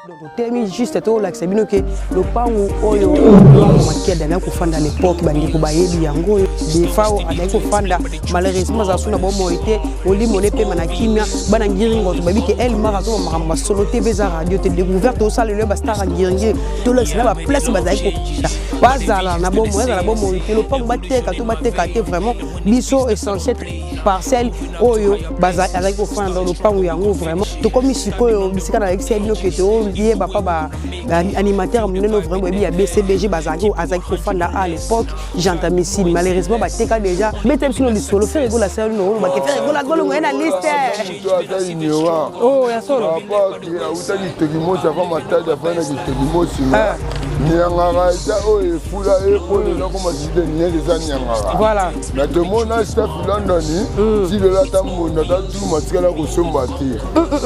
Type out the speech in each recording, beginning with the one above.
Donc totelemi juste tolakisa bino ke lopango oyo Luambo Makiadi azalaki kofanda à l'époque, bandeko bayebi yango oyo Defao azalaki kofanda. Malheureusement azala so na bomoi te, molimo ne pema na kimia. Bana Ngiringoto bayebi ke El Mara azoma makambo masolo te, eza radio te, découverte osala lelo bastar ya Ngiringiri, tolakisa na baplace bazalaki kokita. Bazala na bomoi, azala bomoi te, lopango bateka to bateka te, vraiment biso essentiel parcelle oyo azalaki kofanda lopango yango. Vraiment tokomi sikoyo bisika nalakisi bino ke toyeba pa baanimateur monene vraiment boyebi ya BCBG bazalaki, azalaki kofanda à l'époque Gentamicine. Malheureusement bateka déjà. Beta biso no lisolo, Ferre Gola asali no olobake Ferre Gola azolongo ye na liste. Aza ignorant. Oh, ya solo. Auta Kitoki Mosi, afa Matadi, afai na Kitoki Mosi. Niangaka eza oyo efula ye po lelo akoma side niel, eza niangaka. Voilà. Na tomona staff London ti lelo, ata mbonda ata tuma tikala kosomba te.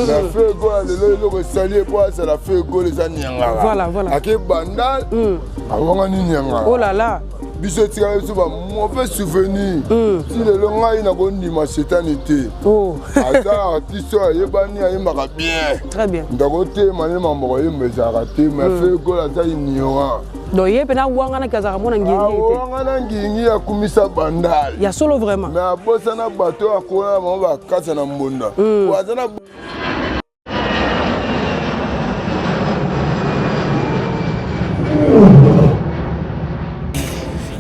Na Ferre Gola lelo, eloko esali ye po azala Ferre Gola eza niangaka. Voilà. Ake Bandal, awangani niangaka. Oh là là. Biso etikala biso bamauvais souvenir ti lelo. Ngai nakondima shetani te. Aza artiste oyo ayebani, ayembaka bien. Très bien. Ndako telema nde mambo koyemba ezalaka te, mais Ferre Gola aza ignorant. Donc ye mpena wanganaki azalaka mona Ngiringiri te. Awangana Ngiringi, akumisa Bandal. Ya solo vraiment. Mais abosana bato oyo akola na bango, bakasa na mbonda po aza na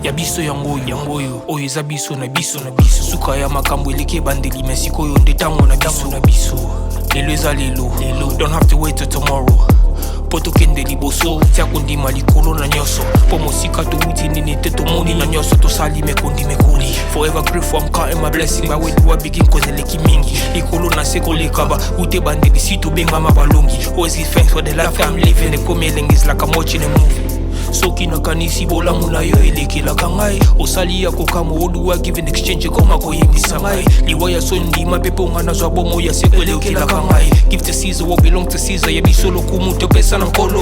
Ya biso yango oyo, yango oyo, oyo eza biso na biso na biso. Suka ya makambo eleki ebandeli, me sikoyo nde ntango na biso na biso. Lelo eza lelo lelo, don't have to wait till tomorrow mpo tokende liboso. Tia kondima likolo na nyonso, mpo mosika towuti nini te, tomoni na nyonso tosali mekondi mekoli. Forever grateful, I'm counting my blessing. But where do I begin? Cause eleki mingi likolo na se koleka ba ute bandeli si tobengama balongi. Always give thanks for the life I'm living. Ekomi elengi, is like I'm watching a movie. Soki nakanisi bolamu na yo elekelaka ngai, osali ya kokamwa. Oduwa give in exchange, ekoma koyembisa ngai liwa ya soni. Ndima mpe mpo nga nazwa bomoi ya seko, elekelaka ngai. Give to Caesar what belong to Caesar. Ya biso lokumu topesa na Nkolo.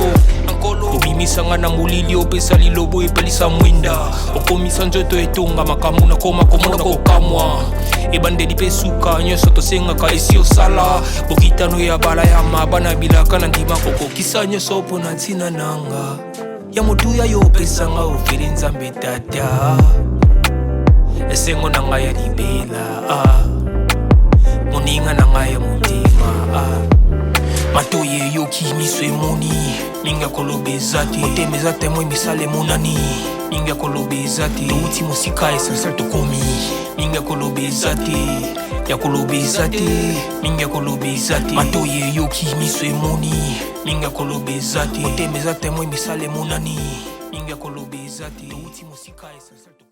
Obimisanga na molili, opesa lilobo, epelisa mwinda, okomisa nzoto etonga makambo. Nakoma komona kokamwa, ebandeli mpe suka, nyonso tosengaka esi osala. Bokitano ya bala ya mabana bilaka na ndima kokokisa nyonso mpo na ntina nanga ya motuya yo opesanga ofeli. Nzambe Tata, esengo na ngai ya libela, ah. Moninga na ngai ya motema, ah. Matoi eyoki, miso emoni, mingi ya koloba eza te. Motema eza témoin, misala emonani, mingi ya koloba eza te. Touti mosika, essentiel tokomi, mingi ya koloba eza te, ya koloba eza te, mingi ya koloba eza te. Matoi eyoki, miso emoni, mingi ya koloba eza te. Motema eza témoin, misala emonani, mingi ya koloba eza te. Touti mosika, essentiel tokomi.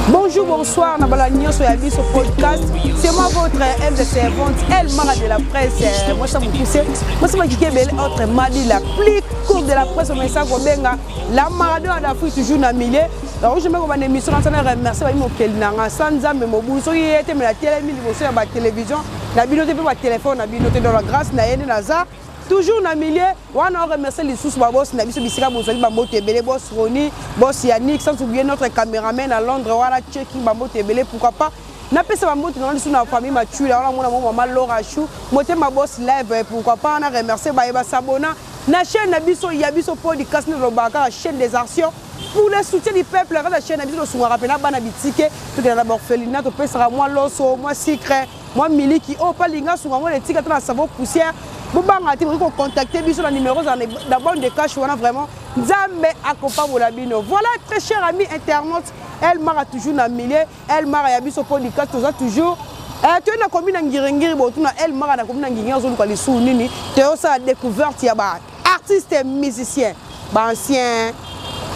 Bonjour, bonsoir, na bala nyonso ya biso podcast. C'est moi votre M de servante, El Mara de la presse. Moi ça mokuse. Moi c'est Makike Bele, autre Madi, la plus courte de la presse, mais ça kobenga la Maradona d'Afrique, toujours na milieu. Alors je me ko émission na remercier ba mokeli na nga sans Nzambe mobu soki ye te me na telemi liboso ya ba télévision na bino te mpe ba téléphone na bino te. Dans la grâce na ye nde naza toujours na milieu wana. Oremercie lisusu babosi na biso bisika bozali, bambote ebele, boss Roni, boss Yannick, sans oublier notre caméraman à Londres wana checking, bambote ebele. Pourquoi pas napesa bambote nanga lisusu na famille Machula wana, mona mo mama Laura Chou, motema boss live. Pourquoi pas na remercier bayeba sabona na chaîne na biso ya biso podcast, nde tolobaka kaka chaîne des actions pour le soutien du peuple. Kaka chaîne na biso tosungaka mpena bana bitike, tokenda na baorphelinat, topesaka mwa loso, mwa sucre, mwa miliki oyo palinga sunga ngo etika to na savon poussière. Bobanga te, bokoki kocontacte biso na numéro ezala na bande de cash wana. Vraiment Nzambe akopambola bino. Voilà, très cher ami internaute, El Mara toujours na milieu, El Mara ya biso podcast. Toza toujours toye na komi na Ngiringiri. Botuna El Mara na komi na Ngiringiri azoluka lisusu nini? Toyosala découverte ya ba artiste musicien, baancien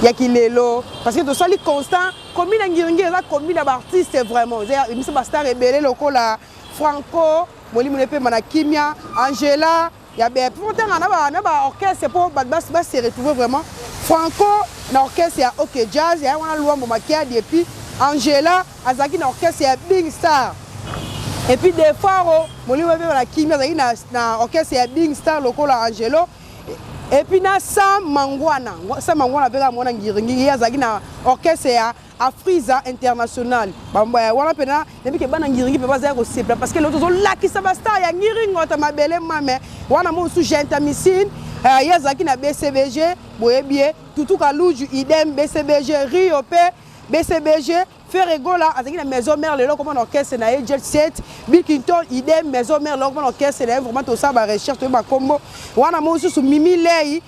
ya kilelo, parce que tosali constant komi na Ngiringiri eza komi na baartiste vraiment, eza biso bastar ebele lokola Franco, molimo epema na kimia, Angela ya be mpo ntanga na baorchestre mpo bato base retrouve vraiment. Franco na orchestre ya OK Jazz ya wana Luambo Makiadi, et puis Angela azalaki na orchestre ya Big Star, et puis Defaro, molimo epema na kimia, azalaki na orchestre ya Big Star lokola Angelo, et puis na Sam Mangwana. Sam Mangwana mpe kaka mwana Ngiringiri, ye azalaki na orchestre ya Afrisa International. Wana mpena nayebi ke bana Ngiringi mpe bazali kosepela, parce que lelo tozolakisa bastar ya Ngiringota mabele mame wana. Mosusu Gentamicine. Ye azalaki na BCBG, boyebi ye. Tutu Kaluju idem BCBG, Rio pe BCBG. Ferre Gola azalaki na Maison Mère, lelo akoma na orchestre na ye Jet Set. Bill Clinton idem Maison Mère, lelo akoma na orchestre na ye. Vraiment tosala ba recherche, toyeba kombo wana. Mosusu Mimi Lei,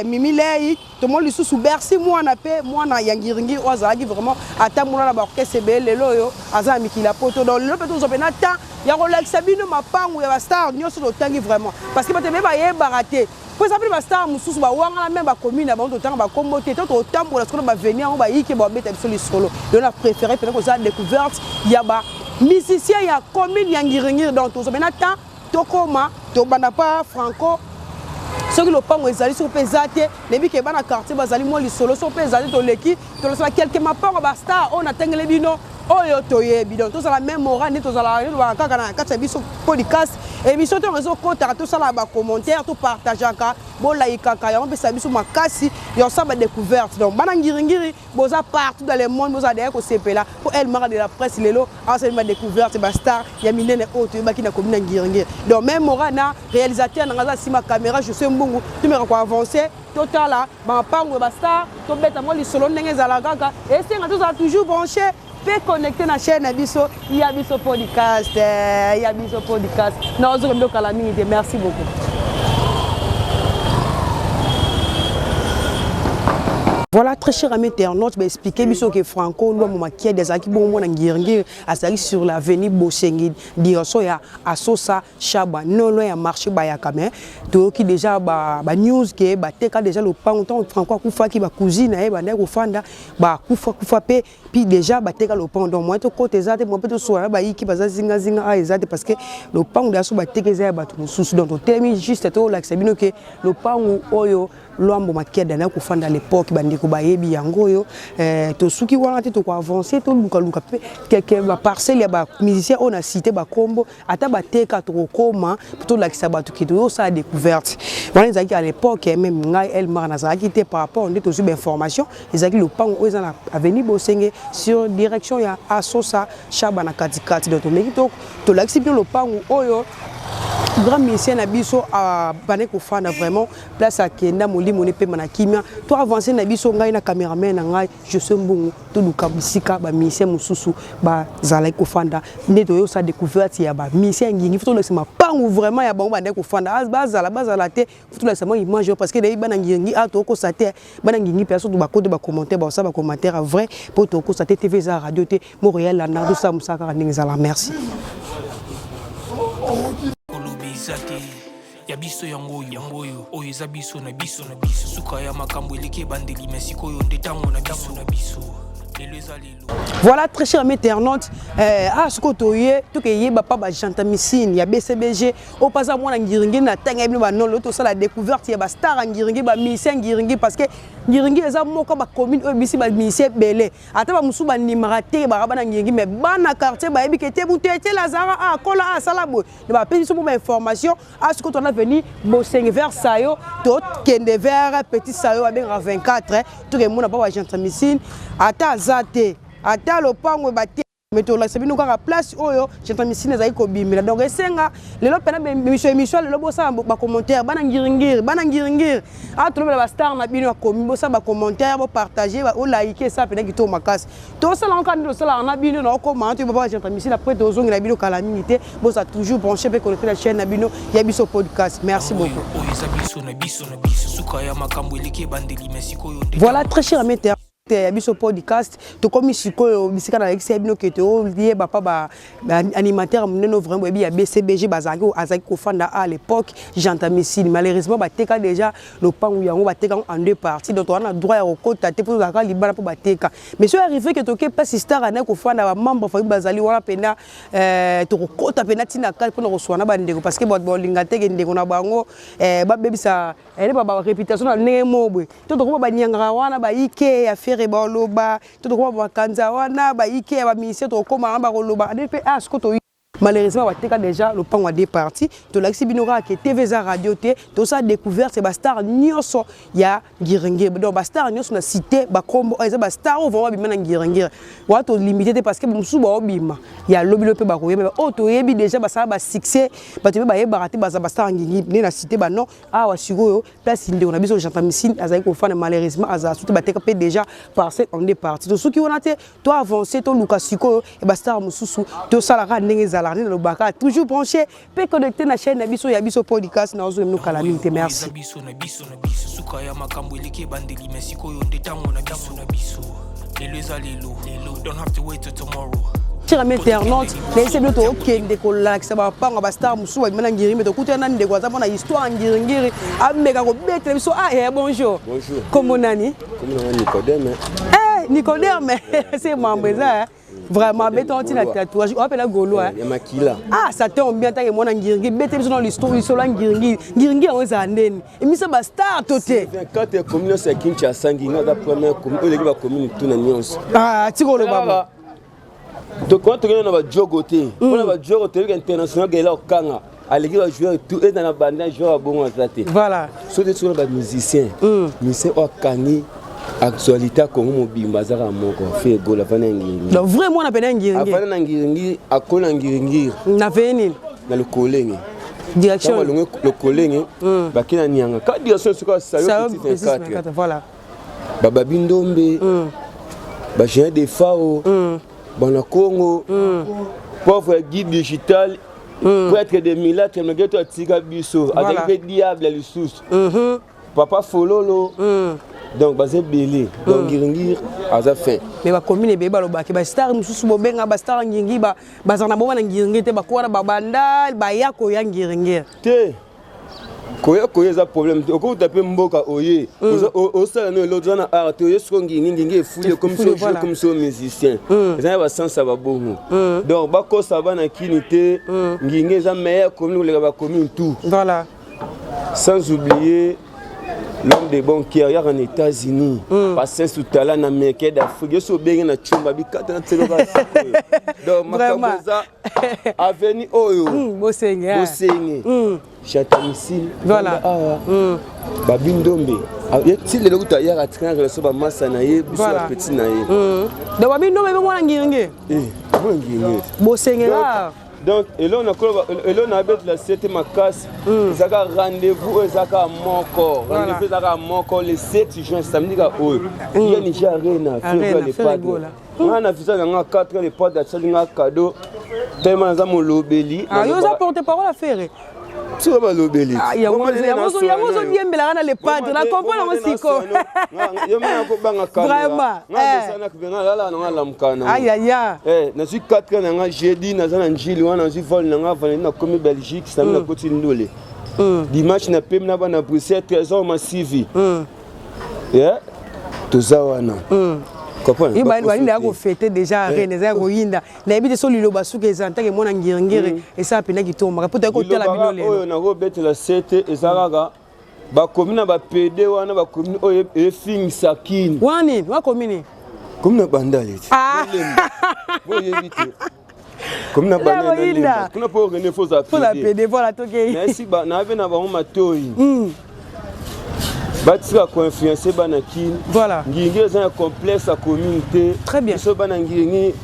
Mimi Lei, tomoni lisusu Bercy mwana pe mwana ya Ngiringiri oyo azalaki vraiment atambola na ba orchestre ebele, lelo oyo aza na mikili ya poto. Donc lelo mpe tozwa mpenza temps ya kolakisa bino mapangu ya ba star nyonso totangi, vraiment, parce que bato ebele bayebaka te, mpo eza mpe ba star mosusu bawangana même bacommune na bango, totanga bakombo te. To totambola sikoyo na baavenue yango, bayike babeta biso lisolo. Lelo na préféré mpenza kozala découverte ya ba musicien ya commune ya Ngiringiri. Donc tozwa mpenza temps, tokóma, tobanda pa Franco. Soki lopango ezali, soki mpe eza te, nayebi ke bana quartier bazali mwa lisolo. Soki mpe ezali, toleki, tolosala quelque mapango ba star oyo natengeli bino, oyo toyebi. Donc tozala même moral nde tozalaka, nde tobaka kaka na kati ya biso podcast émission. Ntongo ezokotaka, tosala bacommentaire, topartageaka, bolayikaka yango, mpesa biso makasi ya kosala badécouverte. Donc bana Ngiringiri, boza partout dans le monde, bozala deya kosepela mpo El Mara de la Presse lelo asali badécouverte bastar ya minene oyo toyebaki na commune ya Ngiringiri. Donc même moral na réalisateur nanga aza nsima caméra, José Mbungu, tomeka koavance, totala bamapango ya bastar, tobeta mwa lisolo ndenge ezala kaka. Esenga tozala toujours branché mpe connecté na chaîne na biso ya biso podcast, ya biso podcast. Naozoka bino kala mingi te. Merci beaucoup. Voilà, très cher ami internaute, bah, expliquer biso que Franco Luambo Makiadi azalaki bongo mwana Ngiringiri, azalaki sur l'avenue Bosengi, direction ya Asosa Shaba, non loin ya marché Bayaka. Mais toyoki déjà ba news ke bateka déjà lopango ntango Franco akufaki, ba cousine na ye bandaki kofanda, bakufa kufa mpe, puis déjà bateka lopango. Donc moyen tokota eza te, moyen mpe tosola na bayiki baza zingazinga a eza te, parce que lopango deya so bateka, eza ya bato mosusu. Donc totelemi juste tolakisa bino ke lopango oyo Luambo Makiadi andaki kofanda à l'époque, bandeko bayebi yango oyo. Tosuki wana te, tokoavance, tolukaluka mpe keke baparcelle ya bamusicien oyo na cité bakombo, ata bateka, tokokoma mpo tolakisa bato ke toyosala découverte. Wana ezalaki à l'époque, même ngai Elmar nazalaki te. Par rapport nde tozwi bainformation, ezalaki lopango oyo eza na avenue Bosenge, sur direction ya Asosa Shaba na katikati. Donc tomeki, tolakisi bino lopango oyo grand musicien na biso abandaki kofanda. Vraiment, place akenda, molimo ne pema na kimia. To avance na biso, ngai na cameraman na ngai José Mbungu, toluka bisika bamusicien mosusu bazalaki kofanda. Nde toyosala découverte ya bamusicien ya Ngingi, faut tolakisa mapangu vraiment ya bango bandaki kofanda. Bazala, bazala te, faut tolakisa mwa image oyo, parce que nayebi bana Ngiringi a tokokosa te. Bana Ngingi mpe soto bakote bacommentaire, basala bacommentaire vrai, mpo tokokosa te. TV eza radio te, Montréal landa, tosala mosala kaka ndenge ezala. Merci. Koloba eza te, ya biso yango oyo, yango oyo, oyo eza biso na biso na biso. Suka ya makambo eleki ebandeli, me sikoyo nde ntango na biso na biso. Lelo eza lelo. Voilà, très cher ami internaute, sikoyo toye tokeyeba pa bagentamicine ya BCBG oyo mpe aza mwana Ngiringiri. Na ntango ya bino banolo, tosala découverte ya bastar ya Ngiringiri, bamusicien Ngiringiri, parce que Ngiringiri eza moko bacommune oyo bisi bamusicien ebele. Ata bamosusu bandimaka te baka bana Ngiringiri, mais bana quartier bayebi ke te butu etele azalaka akola asala boye, bapesi biso mo bainformation. Sikoyo tona avenue Bosenge vers Sayo, tokende vers Petit Sayo, babengaka 24, tokemona pa bagentamicine. Ata aza te, ata lopango bate, me tolakisa bino kaka place oyo gentamicine ezali kobimela. Donc esenga lelo mpena émission lelo, bosala bacommentaire. Bana Ngiringiri, bana Ngiringiri, awa tolobela bastar na bino ya komi, bosala bacommentaire, bopartage, olike, esala mpena kitoko makasi. Tosala ngo kaka nde tosalaka na bino na okoma toyeba bagentamicine. Après tozongela bino kala mingi te. Bozala toujours branché mpe connecté na chaîne na bino ya biso podcast. Merci beaucoup. Oyo eza biso na biso na biso. Suka ya makambo eleki ebandeli, me sikoyo nde Voilà, très cher ami ya biso podcast, tokomi sikoyo bisika nalakisi ya bino ke toyeba pa baanimateur monene vraiment boyebi ya BCBG bazalaki, azalaki kofanda à l'époque, gentamicine. Malheureusement bateka déjà lopango yango, bateka yango en deux parties. Donc toza na droit ya kokota te mpo tozalaka libala mpo bateka. Mais so arrivé ke toke mpasi star andaki kofanda, bamembre famille bazali wana mpena, tokokota mpena ntina kati mpona koswana bandeko, parce que bato baolinga teke ndeko na bango babebisa ene baréputation na ndenge moko boye. To tokoma banyangaka wana, bayike ya Ferre baloba, to tokoma bakanza wana, bayike ya bamusicien, tokokoma wana bakoloba ade mpe. Siko toyi Malheureusement bateka déjà lopango ya deux parties. Tolakisi bino kaka ke TV eza radio te, tosala découverte bastar nyonso ya Ngiringiri. Donc bastar nyonso na cité, bakombo oyo eza bastar oyo vraiment babima na Ngiringiri wana, tolimite te, parce que mosusu baobima ya lobi lo mpe bakoyeba. Oyo toyebi déjà basala basuccès, bato mpe bayebaka te baza bastar Ngiringiri nde na cité banon awa. Sikoyo place ndeko na biso Gentamicine azali kofanda, malheureusement azala suti, bateka mpe déjà parcelle en deux parties. To soki wana te, to avance, toluka sikoyo ya bastar mosusu, tosalaka ndenge ezalaka, nde nalobaka toujours branché mpe connecté na chaîne na biso ya biso podcast. Na ozwa kala mingi te. Merci. Eza biso na biso na biso. Suka ya makambo eleki ebandeli, me sikoyo nde ntango na biso na biso. Lelo eza lelo lelo, don't have to wait till tomorrow. Cher ami internaute, nayebisi bino tookende kolakisa bapango bastar mosusu babima na Ngiri, me tokutana na ndeko aza mpona histoire ya Ngiringiri, ameka kobetela biso. Ah eh, bonjour. Bonjour. Kombo nani? Kombo na Nicodème. Eh, Nicodème, c'est mambo eza vraiment beto ntina tatouage oapela gaulois. Ya makila. Ah, ça tombe bien, ntange mwana Ngiringi, bete biso na l'histoire, lisolo ya Ngiringiri. Ngiringiri yango ezala ndeni, emisa bastar to te? 24 commune nyonso ya Kinshasa, Ngiringi aza première commune oyo eleki bacommune tuna nyonso. Ah, tika oloba. Tokona tokende na bajogo te, mpona bajogo toyebika international gaela okanga aleki bajoueur tout, eza na banda joueur ya bongo aza te. So te, soki na bamusicien, musicien oyo akangi actualité ya Congo mobimba azaka moko, Ferre Gola, avandi na Ngiringiri. Donc vrai mwana pene ya Ngiringiri. Avandi na Ngiringiri, akoli na Ngiringiri. Na veye nini? Na Lokolenge. Direction. Balonge Lokolenge, bake na Nianga ka direction sikoyo Sayo Petit 24. Voilà. Bababi Ndombe, bagéant de fao, bana Congo, pauvre guide digital, prêtre de milatre malgré to atika biso, azali mpe diable lisusu, papa Fololo. Donc baza ebele, donc Ngiringiri aza fin. Mais bacommune ebele balobaki bastar mosusu, bobenga bastar Ngiringi, bazala na bongo na Ngiringiri te, bakowana babanda baya koya Ngiringiri. Te, koya koya eza problème te. Okouta mpe mboka oye, osala no eloko, oza na art te, oye siko ngingi ngingi efuli, ekomi so jeu, ekomi so musicien, eza na basanse ya babongo. Donc bakosa bana kini te, Ngingi eza meilleure commune koleka bacommune tout. Sans oublier l'homme de bon cœur yaka na États-Unis, Passin Sutala na Américain d'Afrique, yo so obenge na Tshumba bikata na tseloka sikoyo. Donc makambo eza avenue oyo. Bosenge. Bosenge, Chatamisile. Awa Babi Ndombe ye ti lelo kuta yaka atika na relation bamasa na ye, biso bapeti na ye. Donc Babi Ndombe be mwana Ngiringi. Mwana Ngiringi. Bosengela. Donc eloko nakoloba, eloko nabetela sete makasi, ezalaka rendez-vous oyo ezalaka moko, rendez-vous ezalaka moko le 7 juin, samedi ka oyo ye Niger Arena, Ferre le Padre. Nga na visa na nga 4, le Padre asali nga cadeau tellement naza molobeli. Yo oza porte parole affaire. Siko balobeli. Yango ozoyembelaka na le Padre, na comprendre yango siko. Yo mena kobanga. Vraiment. Kamera nalala nanga, lamuka na Ayaya. Nazwi 4 na nga jeudi, naza na Njili wana, nazwi vol na nga vendredi, nakomi Belgique samedi, nakoti Ndole dimanche, na pemi na bana Bruxelles, Trésor Masivi, toza wana. Balinda ya kofete déjà arene eza ya koyinda. Nayebi te so liloba suki eza ntake mwana Ngiringiri esala mpena kitoko maka mpo toyaki kotala bino lelo. Oyo nakobetela sete eza kaka bakomi na bapede wana, bakomi oyo efingisa Kini. Wana nini wakomi nini? Komi na Bandale te, boyebi te, komi na Bandale kuna mpo okende fo oza pede. Voilà, tokei. Nabe na bango matoi, batika koinfluence bana Kini. Ngiringi eza na complexe ya commune te. Biso bana Ngiringi,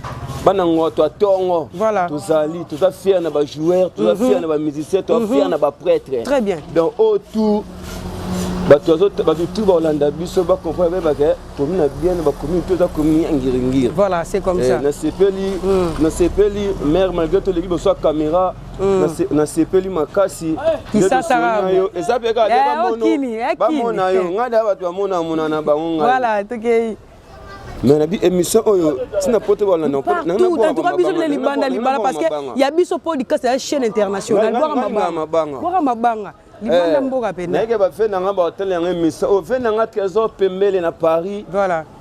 bana Ngoto ya ntongo, tozali, toza fier na bajoueur, toza fier na bamusicien, toza fier na baprêtre. Très bien. Donc oyo tout bato, bato tout baolanda biso, bacomprendre, bayebaka commune na bien na bacommune to eza commune ya Ngiringiri. Voilà, c'est comme ça. Nasepeli, nasepeli maire, malgré toleki boso ya caméra, nasepeli makasi. Kisasa. Eza mpe kaka bamona yo, ngai da bato bamona mona na bango ngai. Voilà, tokei. Mais nabi émission oyo ntina po te balanda. Partout en tout cas, biso na libanda libala, parce que ya biso podcast ya chaîne internationale. Bwaka mabanga, bwaka mabanga libanda mboka pena. Nayeke bafe na nga baotala yango émission oyo, fe na nga Trésor Pembele na Paris.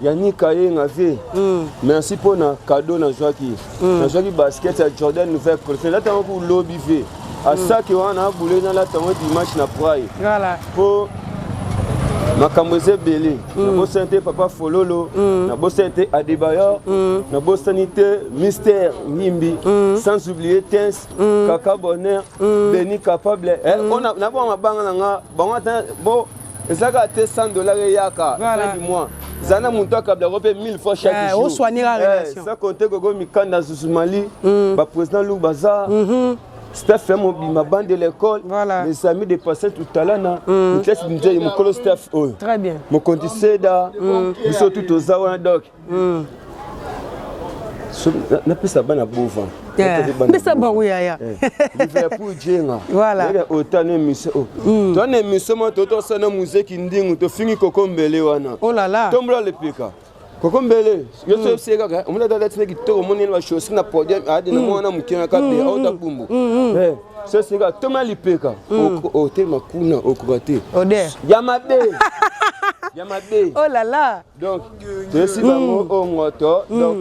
Yanika Yenga ve, merci mpo na cadeau nazwaki. Nazwaki basket ya Jordan nouvelle collection, elata yango ku lobi ve asaki wana abule, nalata yango dimanche na prai mpo. Makambo eza ebele. Nabosani te papa Fololo, nabosani te Adebayor, nabosani te Mister Ngimbi, sans oublier Tens, Kaka Bonheur, Benny Capable. Eh, oyo nabonga mabanga na nga bango ata bo ezalaka te 100 $ eyaka fin du mois, zala na moto akablako mpe 1000 fois chaque jour. Osoignera relation. Sans compter Gogo Mikanda, Zuzumali, baprésident Lou baza staff ya mobimba, bande de l'école. Voilà. Les amis de Pascal Tutalana, Niklasi Nzei, mokolo staff oyo. Très bien. Mokonzi seda biso tu toza wana. Donc napesa bana bova. Pesa bango, yaya. Liverpool jenga. Voilà. Otana émission oyo, toana émission moko totosala na muzeki ndingu, tofingi koko mbele wana. Oh là là. Tombola lepeka koko mbele yo so oyebisi ye kaka omoni ata alati na kitoko, omoni na bachaussure na podium, ade na mwana moke na kape aota bumbu so esika toma lipeka, otelema kuna, okoka te. Oder. Ya mabe, ya mabe. Oh là là. Donc toyesi bango oyo ngoto. Donc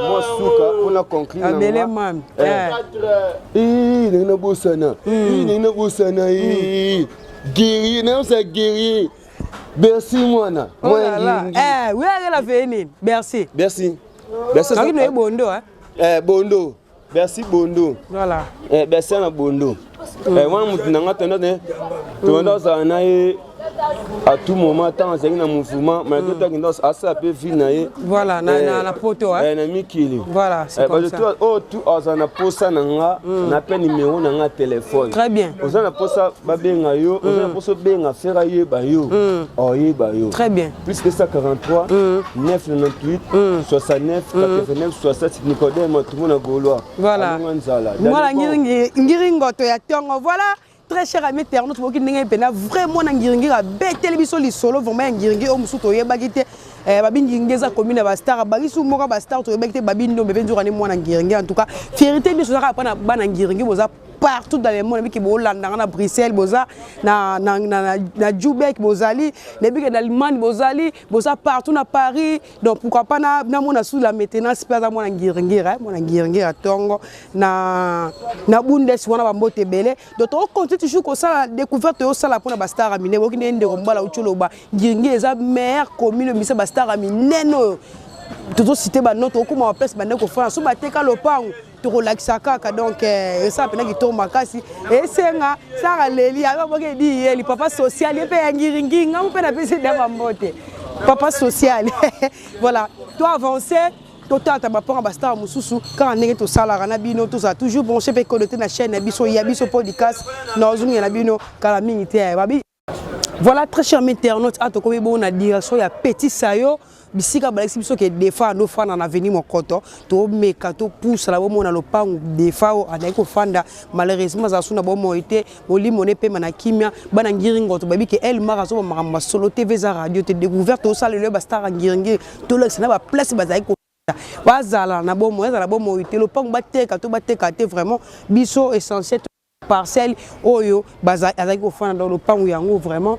mwa suka mpona conclure na Abele nga. mami. Ndenge nabosana, ndenge nabosana guerrier, nayosa guerrier Bercy, mwana. Oh là là. Mwana. Eh, oui, la fait nini? Bercy. Bercy, Bercy. Soki noye bondo, hein. Bondo, Bercy Bondo. Voilà. Bercy na Bondo. Wana motu na nga tonda te, tonda ozala na ye à tout moment ntango azalaki na mouvement, malgré to akenda asala mpe vie na ye. Voilà, na poto, hein. Na mikili. Voilà, c'est comme ça. Oyo tu azala na posa na nga, na mpe numéro na nga téléphone. Très bien. Oza na posa babenga yo, oza na posa obenga Ferre, ayeba yo, oyeba yo. Très bien. Plus 243 998 69 89 67, Nicodème Tumona Gaulois. Voilà. Alonga nzala. Voilà, ngiri ngoto ya ntongo. Voilà. Très cher ami internaute, boki ndenge mpena vraiment na ngiringiri abeteli biso lisolo vraiment ya ngiringiri oyo mosusu toyebaki te. Babi ngiringi eza commune ya bastar, babisu moko bastar toyebaki te, babi ndombe mpe nzoka nde mwana ngiringi. En tout cas, fierté nyonso ezaka mpona bana ngiringi. Boza partout dans le monde, nabiki bolandanga na Bruxelles, boza na Jubek, bozali nabiki na Allemagne, bozali, boza partout na Paris. Donc pourquoi pas namona sous la maintenance mpe aza mwana ngiringiri, mwana ngiringiri ya ntongo na Bundes wana, bambote ebele. Donc tokocontinue toujours kosala découverte oyosala mpona bastar ya minene. Oyoki ndenge ndeko mobala uti oloba, Ngiringiri eza meilleure commune misa bastar ya minene oyo tozocite bano, tokokóma baplace bande kofanda so bateka lopango, tokolakisa kaka. Donc esala mpena kitoko makasi. Esenga Sara leli ababoki edi yeli papa social ye mpe ya ngiringiri, ngambo mpe napesi da bambote papa social. Voilà, to avance, totata baponga bastar mosusu kaka ndenge tosalaka na bino. Tozala toujours branché mpe connecté na chaîne na biso ya biso podcast na ozongela na bino kala mingi te babi. Voilà, très cher internaute, a tokomi bongo na direction ya Petit Sayo, bisika balakisi biso ke Defa andofanda na avenue Mokoto. Tomeka topusala bomona lopango Defa oyo azali kofanda. Malheureusement azala su na bomoi te, molimo ne pema na kimia. Bana ngiringoto bayebi ke Elmar azoba makambo masolo TV eza radio te. Découverte osala lelo bastar ya ngiringiri, tolakisa na baplace bazali bazala na bomoi, azala bomoi te, lopango bateka to bateka te, vraiment biso essentiel parcelle oyo azalaki kofanda. Dans lopango yango vraiment,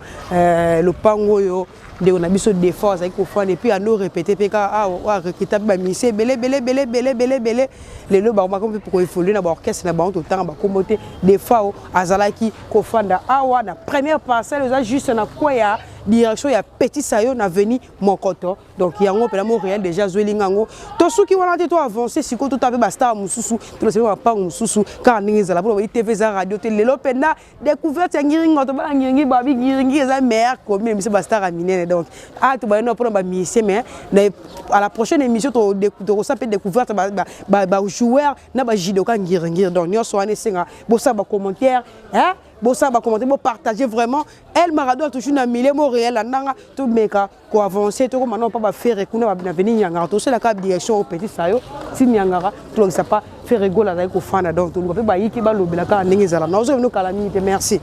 lopango oyo ndeko na biso Defort azalaki kofanda. Et puis ando répété mpe kaka awa, arecruta mpe bamusiciens ebele ebele ebele ebele ebele ebele. Lelo bango bakomi mpe koévolue na baorchestre na bango, totanga bakombo te. Defao azalaki kofanda awa na première parcelle, eza juste na coin ya direction ya Petit Sayo na avenue Mokoto. Donc yango mpena Montréal déjà azwelinga yango. Tosuki wana te, to avance sikoyo, tota mpe bastar mosusu, tolasa mpe mapango mosusu kaka ndenge ezala mpona bayi TV eza radio te. Lelo mpenza découverte ya ngiringi, tobala ngiringi, babi ngiringi eza meilleure commune biso bastar ya minene. Donc a tobayina mpona bamusicien, mais à la prochaine émission tokosala mpe découverte bajoueur na bajudoka ngiringiri. Donc nyonso wana esenga bosala bacommentaire, bosala bacommentaire, bopartage vraiment. El Maradona toujours na milieu Montréal andanga. Tomeka koavance, tokoma nao mpa baFerre kuna na avenue Nyangara. Tosalaka direction oyo Petit Sayo ti Nyangara, tolongisa pa Ferre Gola azali kofanda. Donc toluka mpe bayiki balobela kaka ndenge ezala na ozokende kala mingi te. Merci.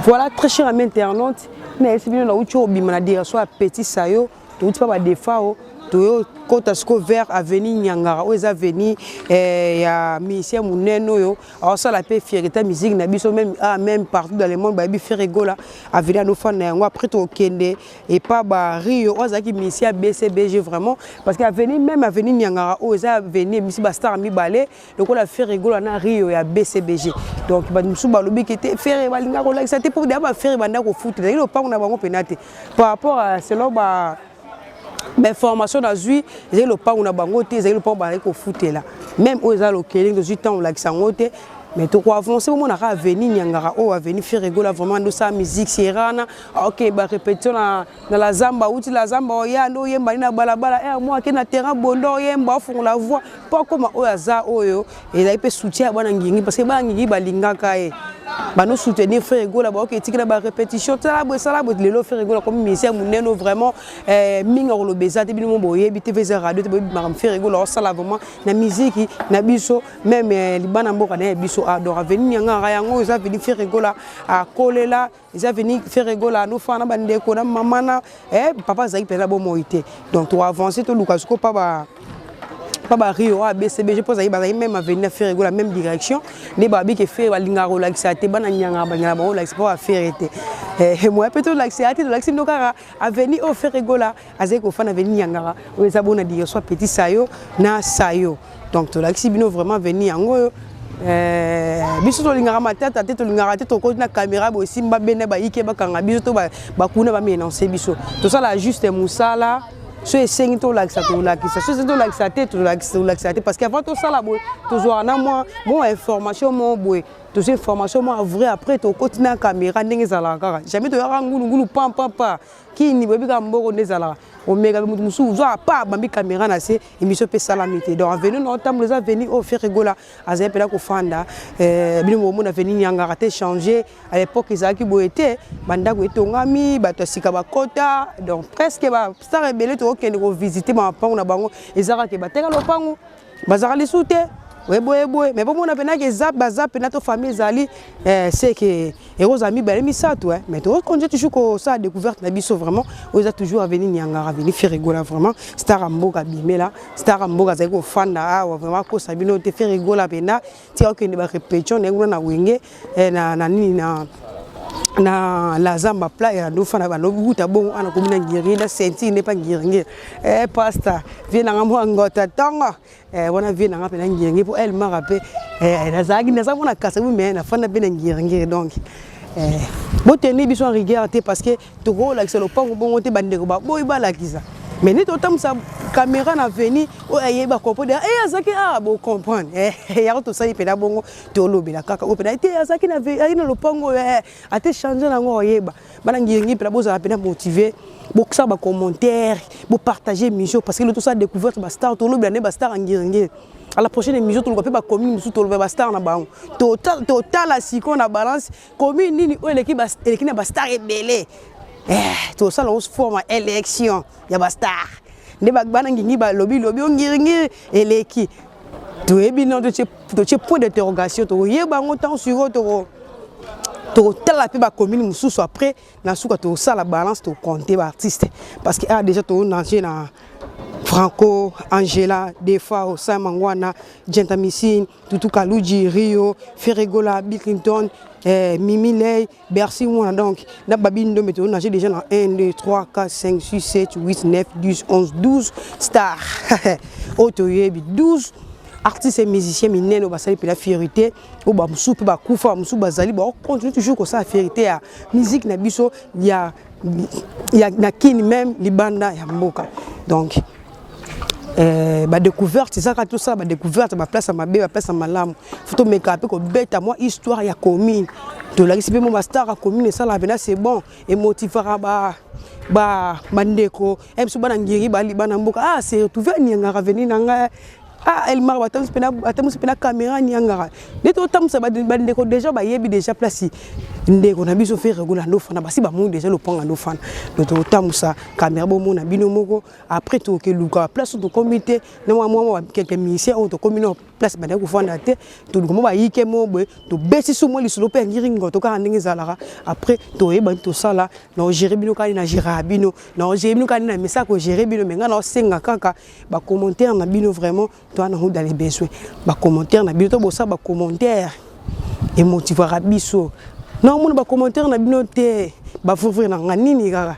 Voilà, très cher ami internaute, nayesi bino nauti obima na direction ya Petit Sayo, touti mpa baDefao. Toyo kota siko vers avenue Nyangara oyo eza avenue eh, ya musicien monene oyo aosala mpe fierté musique na biso même, ah, même partout dans le monde bayebi Ferre Gola avenue anofanda yango. Après tokende epa ba Rio oyo azalaki musicien ya BCBG vraiment, parce que avenue même avenue Nyangara oyo eza avenue ebisi bastar mibale lokola Ferre Gola na Rio ya BCBG. Donc bato mosusu balobi ke te, Ferre balinga kolakisa te mpo deya baFerre banda kofuta ezalaki lopango na bango mpena te par rapport à selon ba bainformation nazwi, ezali lopango na bango te, ezali lopango bazali kofutela même oyo eza lokele. Tozwi ntango olakisa yango te, mais tokoavance. Bomonaka avenue Nyangara oyo avenue Ferre Gola vraiment ndosala musique sierana. Ok, barépétition na la zamba, auti la zamba, oya nde oyemba nini na balabala ere mo ake na terrain bondo oyemba, ofungola voix mpo akóma oyo aza. Oyo ezali mpe soutien ya bana Ngingi, parce que bana Ngingi balingaka ye, bano soutenir Ferre Gola, baoke etikela barépétition, tala boye, sala boye. Lelo Ferre Gola komi musicien monene vraiment. Mingi akoloba eza te, bino mo boyebi te, eza radio te, boyebi makambo Ferre Gola osala vraiment na musique na biso, même libana mboka na ye biso. Donc avenue Nyangara yango eza avenue Ferre Gola akolela, eza avenue Ferre Gola anofana na bandeko na mama na papa azalaki mpenza bomoi te. Donc toavance, toluka siko pa baRio oyo BCBG mpo azali, bazali même avenue na Ferre Gola, même direction. Nde babi ke Ferre balingaka kolakisa te, bana Nyangaka balingaka bango kolakisa mpo baFerre te. Moya mpe tolakisa ya te, tolakisi bino kaka avenue oyo Ferre Gola azali kofanda, avenue Nyangaka oyo eza bona direction Petit Sayo na Sayo. Donc tolakisi bino vraiment avenue yango oyo. Biso tolingaka matata te, tolingaka te tokoti na caméra boye esimba bene bayike bakanga biso to bakuna bamenance biso. Tosala juste mosala. So esengi tolakisa, tolakisa. So esengi tolakisa te, tolakisa te, parce que avant tosala boye tozwaka na mwa mwa information moko boye, tozwi information mwa vrai, après tokoti na caméra ndenge ezalaka kaka. Jamais toyaka ngulungulu pampampa kini, boyebi kaka mboko nde ezalaka omeka moto mosusu zwa pa bambi caméra na se, émission mpe esalami te. Donc avenue na otambola eza avenue oyo Ferre Gola azali mpena kofanda. Bino bomona avenue Nyangara te change, à l'époque ezalaki boye te, bandako etongami, bato ya sika bakota, donc presque bastar ebele tokokende kovisite bamapango na bango, eza kaka bateka lopango, bazalaka lisusu te boye boye. Mais bomona mpenaki eza baza mpena to famille ezali seke ekozala mibale misato, mais tokokontinue toujours kosala découverte na biso vraiment. Oyo eza toujours avenue Nyangara, avenue Ferre Gola vraiment star ya mboka abimela, star ya mboka azali kofanda awa vraiment. Akosa bino te, Ferre Gola mpena tika okende barépétition na ye kuna na Wenge na nini na la zamba pla ya ndofana balobuta bongo ana komi na Ngiri na ceinture nde pa Ngiringiri. Pasteur vie nanga mwa ngota ntongo wana vie nanga mpe na Ngiringiri mpo El Mara mpe nazalaki naza mona kasa, mais nafanda mpe na Ngiringiri. Donc boteni biso en rigueur te, parce que tokolakisa lopango bongo te, bandeko baboyi balakisa. Mais nde totambusa caméra na avenue oyo ayeba comprendre e azalaki a bocomprendre yango. Tosali mpena bongo, tolobela kaka oyo mpena te azalaki na lopango oyo ate change nango. Oyeba bana Ngiringi mpena bozala mpena motivé, bosala bacommentaire, bopartage émission, parce que lo tosala découverte bastar, tolobela nde bastar ya Ngiringiri. À la prochaine émission toluka mpe bacommune mosusu, toloba bastar na bango, totala sikoyo na balance commune nini oyo eleki na bastar ebele. Tosala yango forme élection ya bastar nde bana Ngingi balobi lobi o Ngiringiri eleki. Toyebi no totie point d'interrogation, tokoyeba yango ntango sikoyo tokotala mpe bacommune mosusu. Après na suka tosala balance, tocompte baartiste, parce que déjà tonange na Franco, Angela, Defa, Osama Ngwana, Genta Missine, Tutu Kaluji, Rio, Ferre Gola, Bill Clinton, Mimi Ley, Bercy Mwana. Donc, na Babi Ndombe, on a déjà dans 1, 2, 3, 4, 5, 6, 7, 8, 9, 10, 11, 12 stars. Otoyebi 12 artistes et musiciens minene basali mpe la fierté oyo bamosusu mpe bakufa, bamosusu bazali bakocontinue toujours kosala fierté ya musique na biso ya na Kini, même libanda ya mboka. Donc badécouverte eza kaka tosala badécouverte, baplace ya mabe, baplace ya malamu, fo tomeka mpe kobeta mwa histoire ya commune, tolakisi mpe mo bastar ya commune. Esalaka mpena, c'est bon, emotivaka bandeko biso bana Ngiri bali bana mboka. Ah, se retrouve aniangaka avenue na ngai. Ah, El Mara batambusi mpena caméra niangaka nde totambusa bandeko déjà bayebi déjà place. Ndeko na biso Ferre Gola ndofana, basi bamoni deja lopango ndofana. Donc tokotambusa caméra, bomona bino moko. Après tokeluka place oyo tokomi te na mwa mwa quelques musiciens oyo tokomi na place bandaki kofanda te. Toluka mo bayike mo boye, tobeti su mwa lisolo mpe ya ngiri ngoto kaka ndenge ezalaka. Après toyebani, tosala na ogérer bino kaka na gérer bino, na ogérer bino kaka na mesa kogérer bino. Mais ngai naosenga kaka bacommentaire na bino. Vraiment, toa nango dans les besoins, bacommentaire na bino. To bosala bacommentaire, emotivaka biso. Naomona bacommentaire na bino te, bafurfure na nga nini kaka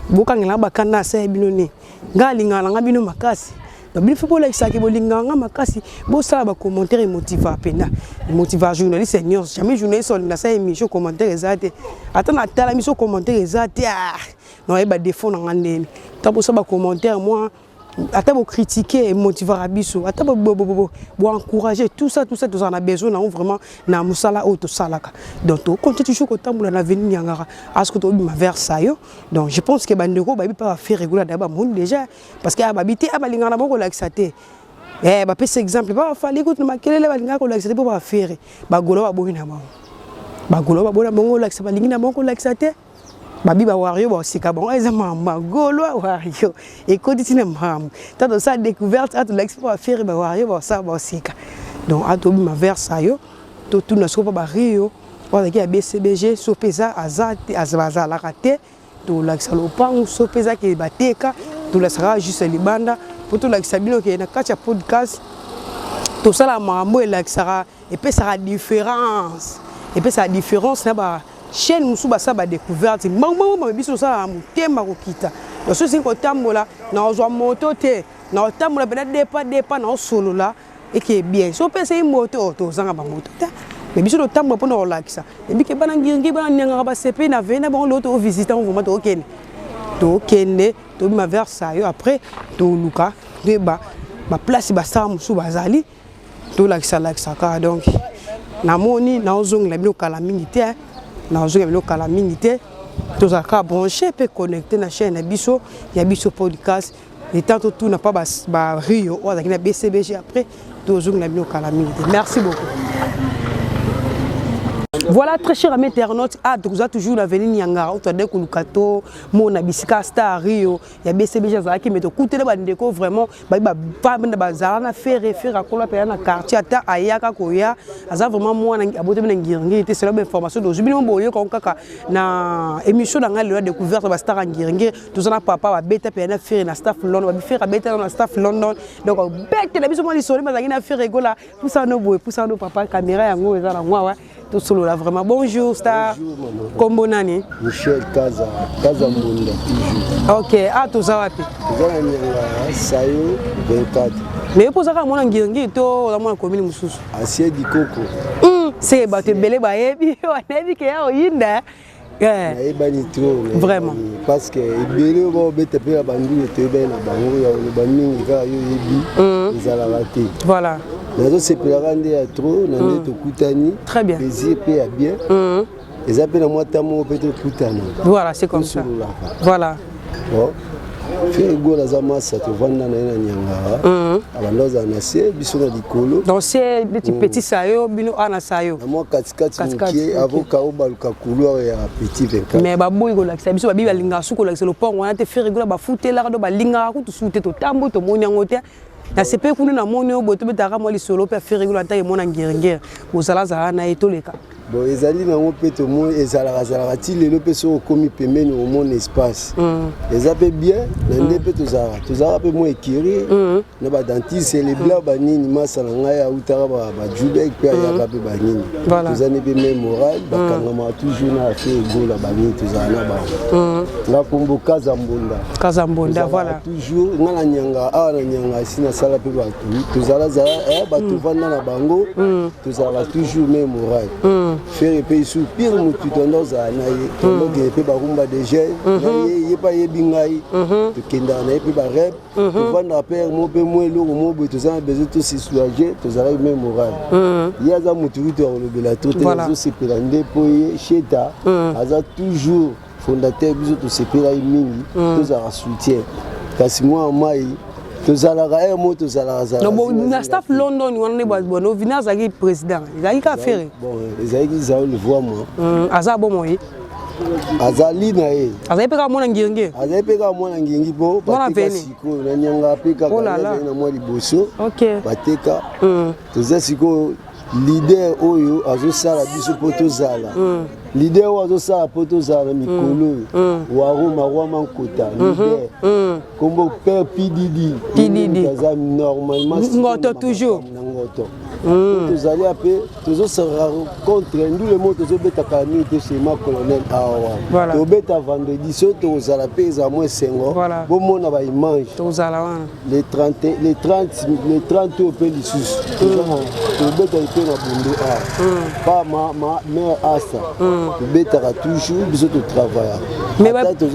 bokangela bakanda asala bino nini. Ngai alingaka na nga bino makasi. Donc bino faut bolakisaka bolingaka nga makasi. Bosala bacommentaire, emotiva mpenza, emotiva journaliste nyonso. Jamais journaliste olinga asala émission, commentaire eza te. Ata natala miso, commentaire eza te, nayeba défaut na nga ndeni. Ta bosala bacommentaire mwa, ata bocritique, emotivaka biso, ata boencourage, tout ça, tout ça, tozala na besoin nango vraiment na mosala oyo tosalaka. Donc tokonte toujours kotambola na avenue Niangara aske tobima vers Sayo. Donc je pense que bandeko bayebi mpe baFerre Gola da bamoni déjà, parce que babi te balingaka na bango kolakisa te. Bapesa exemple ba bafali kutu na makelele, balingaka kolakisa te mpo baFerre bagolo baboyi na bango, bagolo baboyi na bango kolakisa, balingi na bango kolakisa te. Babi bawario basika bango, eza makambo bagolo wario ekoti ntina makambo. Ta tosala découverte, atolakisi mpo baFerre bawario basala basika. Donc atobima vers yo, totuna soko mpo bario oyo azalaki ya BCBG, so mpe eza aza bazalaka te. Tolakisa lopangu, so mpe ezaki bateka, tolakisaka juste libanda mpo tolakisa bino ke na kati ya podcast tosala makambo elakisaka, epesaka différence, epesaka différence na ba chaîne mosusu basala badécouverte mbangmbangba. Biso tosala na motema kokita. Donc so esengi kotambola, na kozwa moto te, na kotambola mpena depa depa, na osolola eke bien. So mpe esengi moto, tozanga bamoto te, mais biso totambola mpona kolakisa ebike bana ngiringi, bana niangaka basepe na vei na bango. Lelo tovisite yango vraiment, tokokende, tokende, tobima vers Sayo. Après toluka toyeba baplace basala mosusu bazali, tolakisa-lakisaka. Donc namoni naozongela bino kala mingi te, naozongela bino kala mingi te. Tozalaka branché mpe connecté na chaîne na biso ya Biso Podcast. Etant totuna mpa bario oyo azalaki na BCBG, après tozongela bino kala mingi te. Merci beaucoup. Voilà, très cher ami internaute, ah, toza toujours na avenue Niangara oyo toade koluka tomona bisika star Rio ya BCBG azalaki. Me tokuteli bandeko vraiment bayi bafanda, bazala na Ferre. Ferre akola mpenza na quartier, ata ayaka koya, aza vraiment mwana abotami na Ngiringiri te. Selo bainformation tozwi, bino boyoka kaka na émission na ngai lelo ya découverte bastar ya Ngiringiri. Toza na papa babeta mpenza na Ferre na staff London, babi Ferre abeta na staff London. Donc bete na biso mwa lisolo bazalaki na Ferre Gola. Pusano boye, pusano papa, caméra yango eza na mwa tosolola vraiment. Bonjour star. Kombo nani? Michel Kaza, Kaza Mbunda toujours. Ok, ah, toza wapi? Toza na Nyanga, Sayo 24. Mais mpo ozaka mwana Ngiringiri to oza mwana commune mosusu? Asie Dikoko. Se bato ebele bayebi, nayebi ke ya oyinda. Nayebani trop. Vraiment. Parce que ebele oyo baobeta mpe ya bandulu, toyebani na bango. Ya koloba mingi kaka yo oyebi, ezalaka te. Nazosepelaka nde ya trop na nde tokutani. Très bien. Plaisir mpe ya bien, eza mpe na mwa ntango moko mpe tokutana. Voilà, c'est comme ça. Voilà. Bon, Ferre Gola aza masa, tovanda na ye na Nyangara, abanda ozala na se, biso na likolo. Donc se neti petit Sayo, bino awa na Sayo. Na mwa katikati mokie, avoka obaluka couloir ya petit 24. Mais baboyi kolakisa biso, babi balingaka su kolakisa lopango wana te. Ferre Gola bafutelaka do balingaka kutu su te. Totambo tomoni yango te na sepe kuna, namoni oyo boye, tobetaka mwa lisolo mpe Ferre Gola ntake mona Ngiringiri bozalazala na ye, toleka. Bon, ezali nango mpe tomoni ezalaka zalaka ti lelo mpe soki okomi pembeni, omona espace eza mpe bien na nde mpe tozalaka, tozalaka mpe mwa écurie na badentiste lebla banini. Masa na ngai autaka bajubek mpe ayaka mpe banini, toza ne mpe même moral, bakangamaka toujours na Ferre Gola banini, tozala na bango. Nga kombo Kaza Mbonda. Kaza Mbonda, voilà. Toujours nga na Nyanga awa, na Nyanga esi nasala mpe bato, tozalazala bato vanda na bango, tozalaka toujours même moral. Ferre mpe isu pire motu, tondo ozala na ye, tondokende mpe barumba de jeune na ye, ye mpe ayebi ngai, tokendaka na ye mpe barep, tovandaka mpe mo mpe mo eloko mo boye, toza na besoin tose soulager, tozalaki même moral. Ye aza motu kutu ya kolobela to te, azosepela nde mpo ye sheta aza toujours fondateur. Biso tosepelaki mingi, tozalaka soutien, kasi mwa mai Tozalaka ere moko, tozalaka. Na staff London wana nde bonovina azalaki président, ezalaki kaka Ferre? Bon, ezalaki Zaol Voama. Aza bomoi? Azali na ye. Azali mpe kaka mwana Ngiringi? Azali mpe kaka mwana Ngiringi, mpo bateka sikoyo na Nyanga mpe kaka azali na mwa liboso bateka. Toza sikoyo leader oyo azosala biso mpo tozala leader oyo azosala mpo tozala na mikolo oyo, Waro Marwama Nkota, leader kombo Père PDD. PDD. Aza normalement Ngoto toujours. Na Ngoto tozali ape, tozosala contre ndule mo, tozobetaka mingi te. Schéma colonel awa tobeta vendredi, soki tokozala mpe ezala mwa esengo bomona baimage. Tozala wana. Le 30, le 30, le 30 oyo mpe lisusu tobeta mpe na Bundu awa pa ma mare Asa. Tobetaka toujours, biso totravaillaka. Mais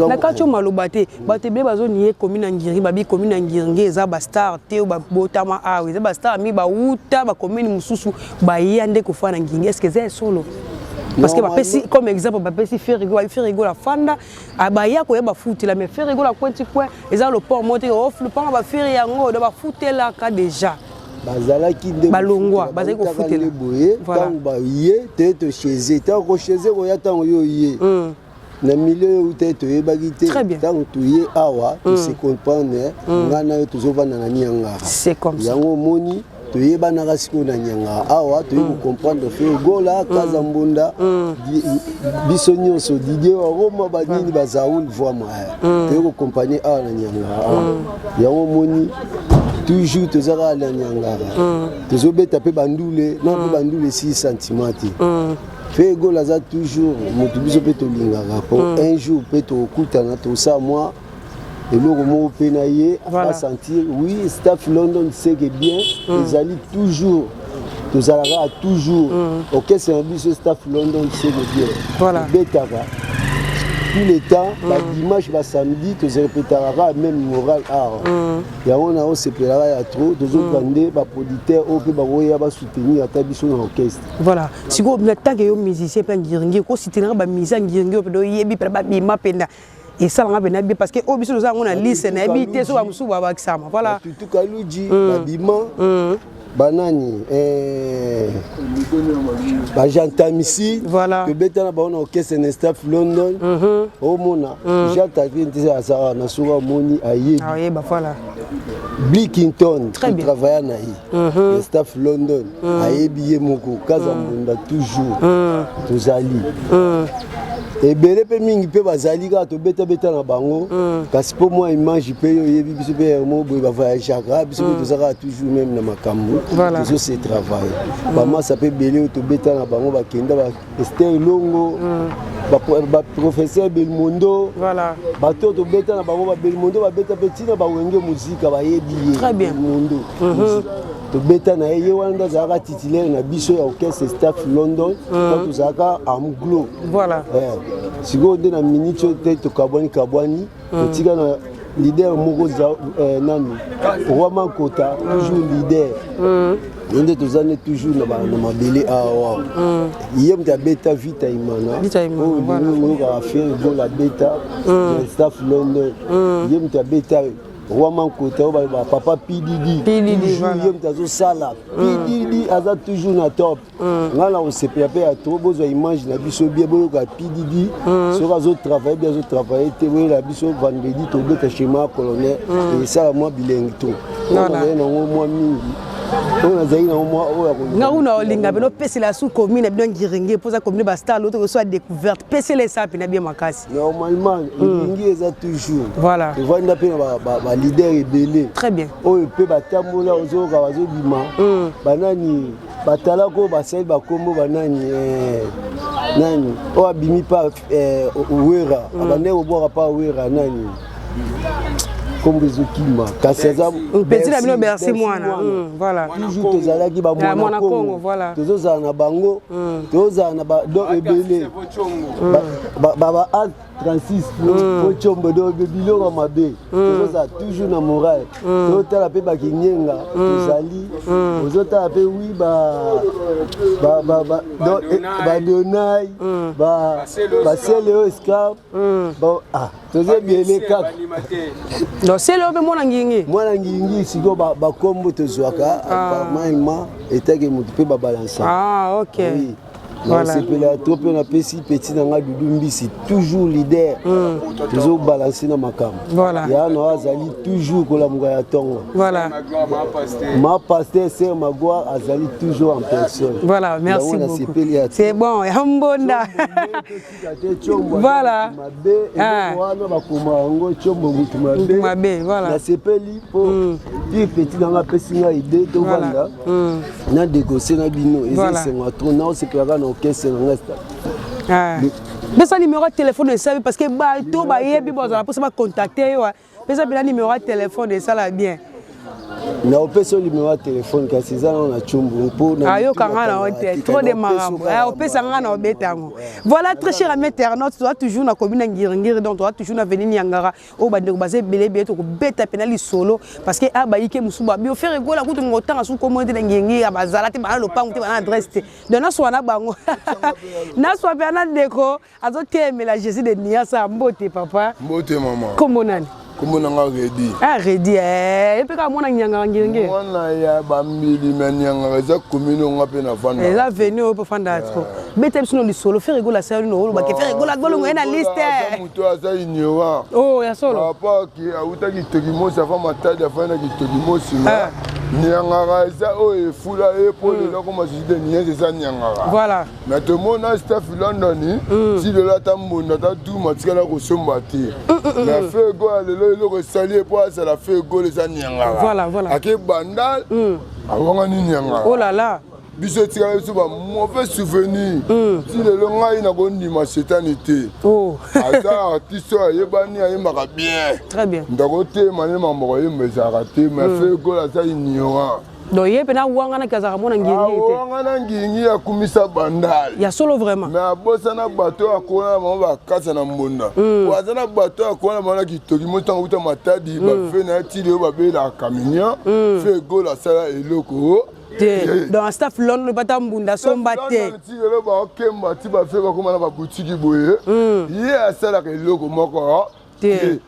na kati oyo maloba te, bato ebele bazonie commune ya Ngiri, babi commune ya Ngiringi eza bastar te oyo babotama awa, eza bastar mingi bauta bacommune mosusu, baya nde kofanda na Ngiringi. Est ce que eza ya solo? Parce que bapesi comme exemple, bapesi Ferre Gola, Ferre Gola fanda baya koya bafutela, mais Ferre Gola kwenti kwe eza lopor moko te, lopango baFerre yango do bafutelaka déjà. Bazalaki nde balongwa, bazali kofutela. Boye ntango baye te, tochaise, ntango kochaise koya, ntango yo ye na milieu oyo uta, toyebaki te. Ntango toye awa, tose comprendre, ngai na yo tozovanda na Niangara. Yango omoni toyebanaka sikoyo na Nyangara awa, toye kocomprendre Ferre Gola, Kaza Mbonda, biso nyonso, Didier wa Roma, banini, bazaoul voima, toye kocompagne awa na Nyangara awa. Yango omoni toujours toza kaka na Nyangara, tozobeta mpe bandule na mpe bandule esili sentiment te. Ferre Gola aza toujours motu biso mpe tolingaka, po un jour mpe tokokutana, tosala mwa eloko moko mpe na ye asentir. Oui, staff London, c'est que bien ezali toujours, tozalaka toujours orchestre na biso staff London, c'est que bien ebetaka tous les temps, badimanche, basamedi, tozorepetaka kaka même moral art. Yango na osepelaka ya trop, tozoka nde baproducteur oyo mpe bakoya basoutenir ata biso na orchestre. Voilà, sikoyo na tant que yo musicien mpe Ngiringi, kosoutenir bamusicien Ngiringi oyo mpe oyebi mpe babima mpenza, esalanga mpena bien, parce que oyo biso toza yango na liste, nayebi te so bamosusu babakisama. Voilà. Tutu Kaluji, babima banani, bagentamisi. Tobeta na bango na orchestre na staff London. Omona Jean Tatri nte azalaka na soki amoni ayebi. Ayeba, voilà. Blikington, totravailla na ye na staff London, ayebi ye moko. Kaza Mbunda, toujours tozali ebele mpe mingi mpe bazali kaka, tobetabeta na bango. Kasi mpo mwa image mpe yo oyebi biso mpe mo boye bavoyageaka, biso mpe toza kaka toujours même na makambo, tozose travaille. Bamasa mpe ebele oyo tobeta na bango bakenda, ba Ester Longo, baprofesseur Belmondo, bato oyo tobeta na bango, babelmondo babeta mpe ntina bawenge muzika, bayebi ye Belmondo. Tobeta na ye, ye wana nde azalaka titulaire na biso ya orchestre staff London quand tozalaka Amglo. Sikoyo nde na minute oyo te tokabwani kabwani, totika na leader moko nani, Roi Mankota, toujours leader. Ye nde toza nde toujours na mabele awa. Ye moto abeta Vita Imana oyo oyokaka Ferre Gola abeta na staff London. Ye moto abeta Roi Mankota oyo baloba papa PDD, toujours ye moto azosala. PDD aza toujours na top. Ngai na kosepela mpe ya trop, bozwa image na biso bien, boyoka PDD soki azotravaille bien, azotravaille te. Boyela biso vendredi, tobeta schéma colonel, esala mwa bilengi to nazali nango mwa mingi oyo nazali nango mwa oyo. Nga kuna olinga mpena opesela su commune na bino Ngiringi, mpoza commune bastar loto koso ya découverte, pesela esa mpena bien makasi. Normalement elingi eza toujours evanda mpe na baleader ebele Très bien. Oyo mpe batambola, ozoyoka bazobima banani, batalaka oyo basali bakombo banani, nani oyo abimi pa Wera, abandaki kobwaka pa Wera, nani, kombo ezokima, kasi aza petit na bino Bercy Mwana, voilà. Toujours tozalaki bamwana Kongo, tozozala na bango, tozozala na donc ebele. 36 po tshombo do biloko mabe. Tokozala toujours na moral. Totala mpe bakinyenga tozali, ozotala mpe wi badonai, basele oyo esclave, toza ebele kaka. Donc sele oyo mpe mwana ngingi. Mwana ngingi. Sikoyo bakombo tozwaka apparemment etake motu mpe babalansa. Ah, ok. Oui. Nasepela to mpe napesi petit na nga Dudu Mbisi, toujours leader, tozobalanse na makambo. Ya na azali toujours kolamuka ya ntongo. Ma pasteur ser Magloire azali toujours en personne. Voilà, merci beaucoup, c'est bon ya mbonda. Voilà. Mabe eloko wana bakoma yango tiombo mutu mabe. Mabe, voilà. Nasepeli mpo pire petit na nga apesi ngai idée tovanda na dégocie na bino, eza esengo ya trop, naosepelaka na orchestre na ngai. Pesa numéro ya téléphone esali, parce que bato bayebi bazala mposa bacontacte yo. Pesa mpena numéro ya téléphone, esala bien. Naopesa yo numéro ya téléphone, kasi eza nano na tshombo mpo Ayoka nga na yo te, trop de makambo opesa nga na obeta yango. Voilà, très cher ami internaute, toza toujours na commune ya Ngiringiri, donc toza toujours na avenue Niangara oyo bandeko baza ebele ebele. Tokobeta mpena lisolo parce que a bayike mosusu babi Ferre Gola kutu ngotanga su kombo te na Ngiringiri, bazala te, bana lopango te, bana adresse te. Donc naswa na bango, naswa mpe na ndeko azotemela Jésus de Niasa. Mbote papa. Mbote mama. Kombo nani? Kombo na nga Redi. Ah, Redi, ye mpe kaka mwana Nyangaka Ngiringiri. Mwana ya bambilima ya Nyangaka, eza commune onga mpe navanda. Eza avenue oyo mpo fanda trop. Beta biso no lisolo, Ferre Gola asali no olobake Ferre Gola golongo ye na liste. Aza moto aza ignorant. Oh, ya solo. Papa ke awuta Kitoki Mosi, afa Matadi, afandi na Kitoki Mosi, ma Niangaka eza oyo efula ye mpo lelo akoma Jésus de Nuance, eza Niangaka. Na tomona staff London ti lelo, ata mbonda, ata duma atikala kosomba te na Ferre Gola. Lelo eloko esali ye mpo azala Ferre Gola eza Niangaka. Ake Bandal, awangani Niangaka. Oh là là. Biso etikala biso ba mauvais souvenir ti lelo. Ngai nakondima shetani te. Aza artiste oyo ayebani, ayembaka bien. Très bien. Ndako telema nde makambo koyemba ezalaka te, mais Ferre Gola aza ignorant. Donc ye mpe nawanganaki azalaka mwana Ngiringiri te. Awangana Ngiringi, akumisa Bandal. Ya solo vraiment. Mais abosana bato oyo akona na bango bakasa na mbonda, po aza na bato oyo akona na bango na Kitoki mo ntango uta Matadi, bafe na ye ti lelo babelaka kaminia. Ferre Gola asala eloko te. Donc staff London bata mbunda somba te. Ti lelo baokemba ti bafe bakóma na babutiki boye, ye asalaka eloko moko te.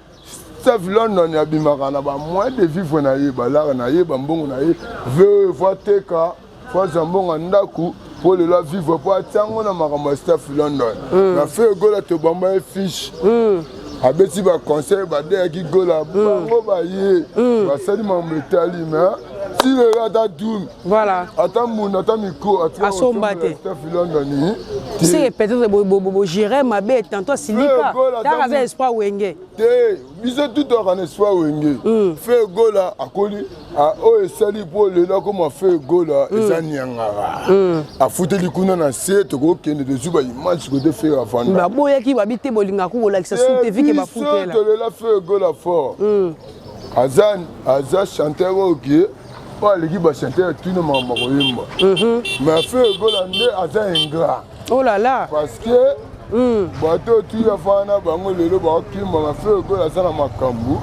Staff London abimaka na bamoyen de vivre na ye, balare na ye, bambongo na ye ve fo ateka, fo azwa mbongo ya ndako mpo lelo avivre, mpo atiango na makambo ya staff London. Na Ferre Gola tobamba ye fiche, abeti baconcert, badeyaki Gola, bango baye basali makambo etali, mais ti lelo ata drum, ata mbunda, ata micro asomba te. Staff London. C'est peut-être bogéré mabe, tantôt asilika taka aza espoir Wenge. Te, biso tu toyaka na espoir Wenge. Ferre Gola akoli oyo esali mpo lelo akoma Ferre Gola eza Niangara. Afuteli kuna na se, tokokende tozwi baimage kote Ferre afanda. Baboyaki babi te, bolingaka kolakisa su te vike bafutela. Tolela Ferre Gola fort. Aza chanteur oyo ke oyo aleki bachanteur tuna makambo koyemba, mais Ferre Gola nde aza ingrat. Oh là là. Parce que bato oyo tuya fana na bango lelo bakokimba na Ferre Gola aza na makambo.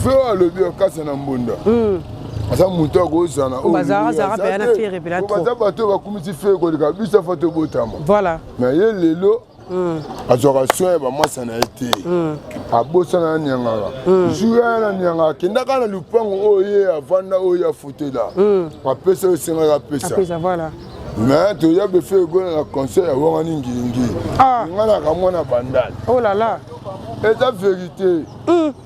Ferre alobi akasa na mbonda, aza moto akozala. Baza bato oyo bakumisi Ferre koleka biso afa tobotama. Mais ye lelo azwaka soin ya bamwasa na ye te, abosana na Niangaka. Jour ya na Niangaka, akendaka na lupango oyo ye avanda, oyo ye afutela, apesa oyo esengaka apesa. Mais toya be Ferre Gola na concert ya wangani Ngiringi, nga naka mwana Bandal. Oh là là. Eza vérité,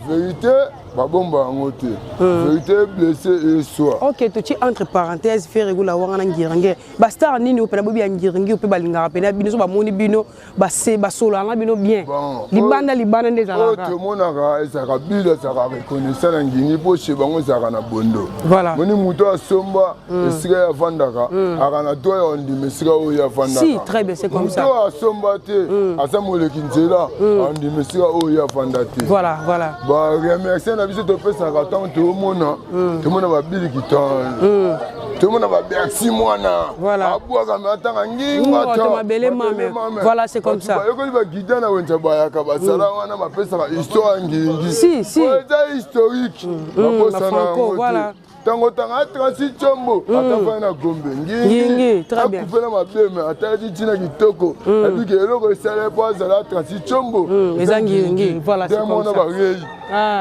vérité babomba yango te, vérité blessé eswa. Ok, totie entre parenthèse Ferre Gola wanga na Ngiringiri. Bastar nini oyo mpena boyebi ya Ngiringiri mpe balingaka mpena bino, so bamoni bino basololaka na bino bien libanda libanda nde ezalaka? Tomonaka ezalaka bilo, ezalaka reconnaissant na Ngingi mpo chez bango ezalaka na bondo. Moni moto asomba esika ye avandaka, aka na droit ya ondima esika oyo ye avandaka. Si, très bien, c'est comme ça. Moto asomba te, aza moleki nzela, andima esika oyo ye avanda te. Voilà. Baremercie na biso topesaka ntango toomona, tomona babiliki tan. Tomona babersi mwana abwaka me atanga ngingoto mabele mame. Voilà, c'est comme ça. Bayokoli bagida na wenza bayaka basala wana bapesaka histoire ya ngingi. Si, si. Oyo eza historique, babosana yango te. Ntango otanga atransi combo, ata fai na Gombe ngingi, très bien. Akufe na mabeme, atalaki ntina kitoko, abiki eloko esala po azala atransi combo. Eza ngingi, voilà, c'est comme mona ça. Barei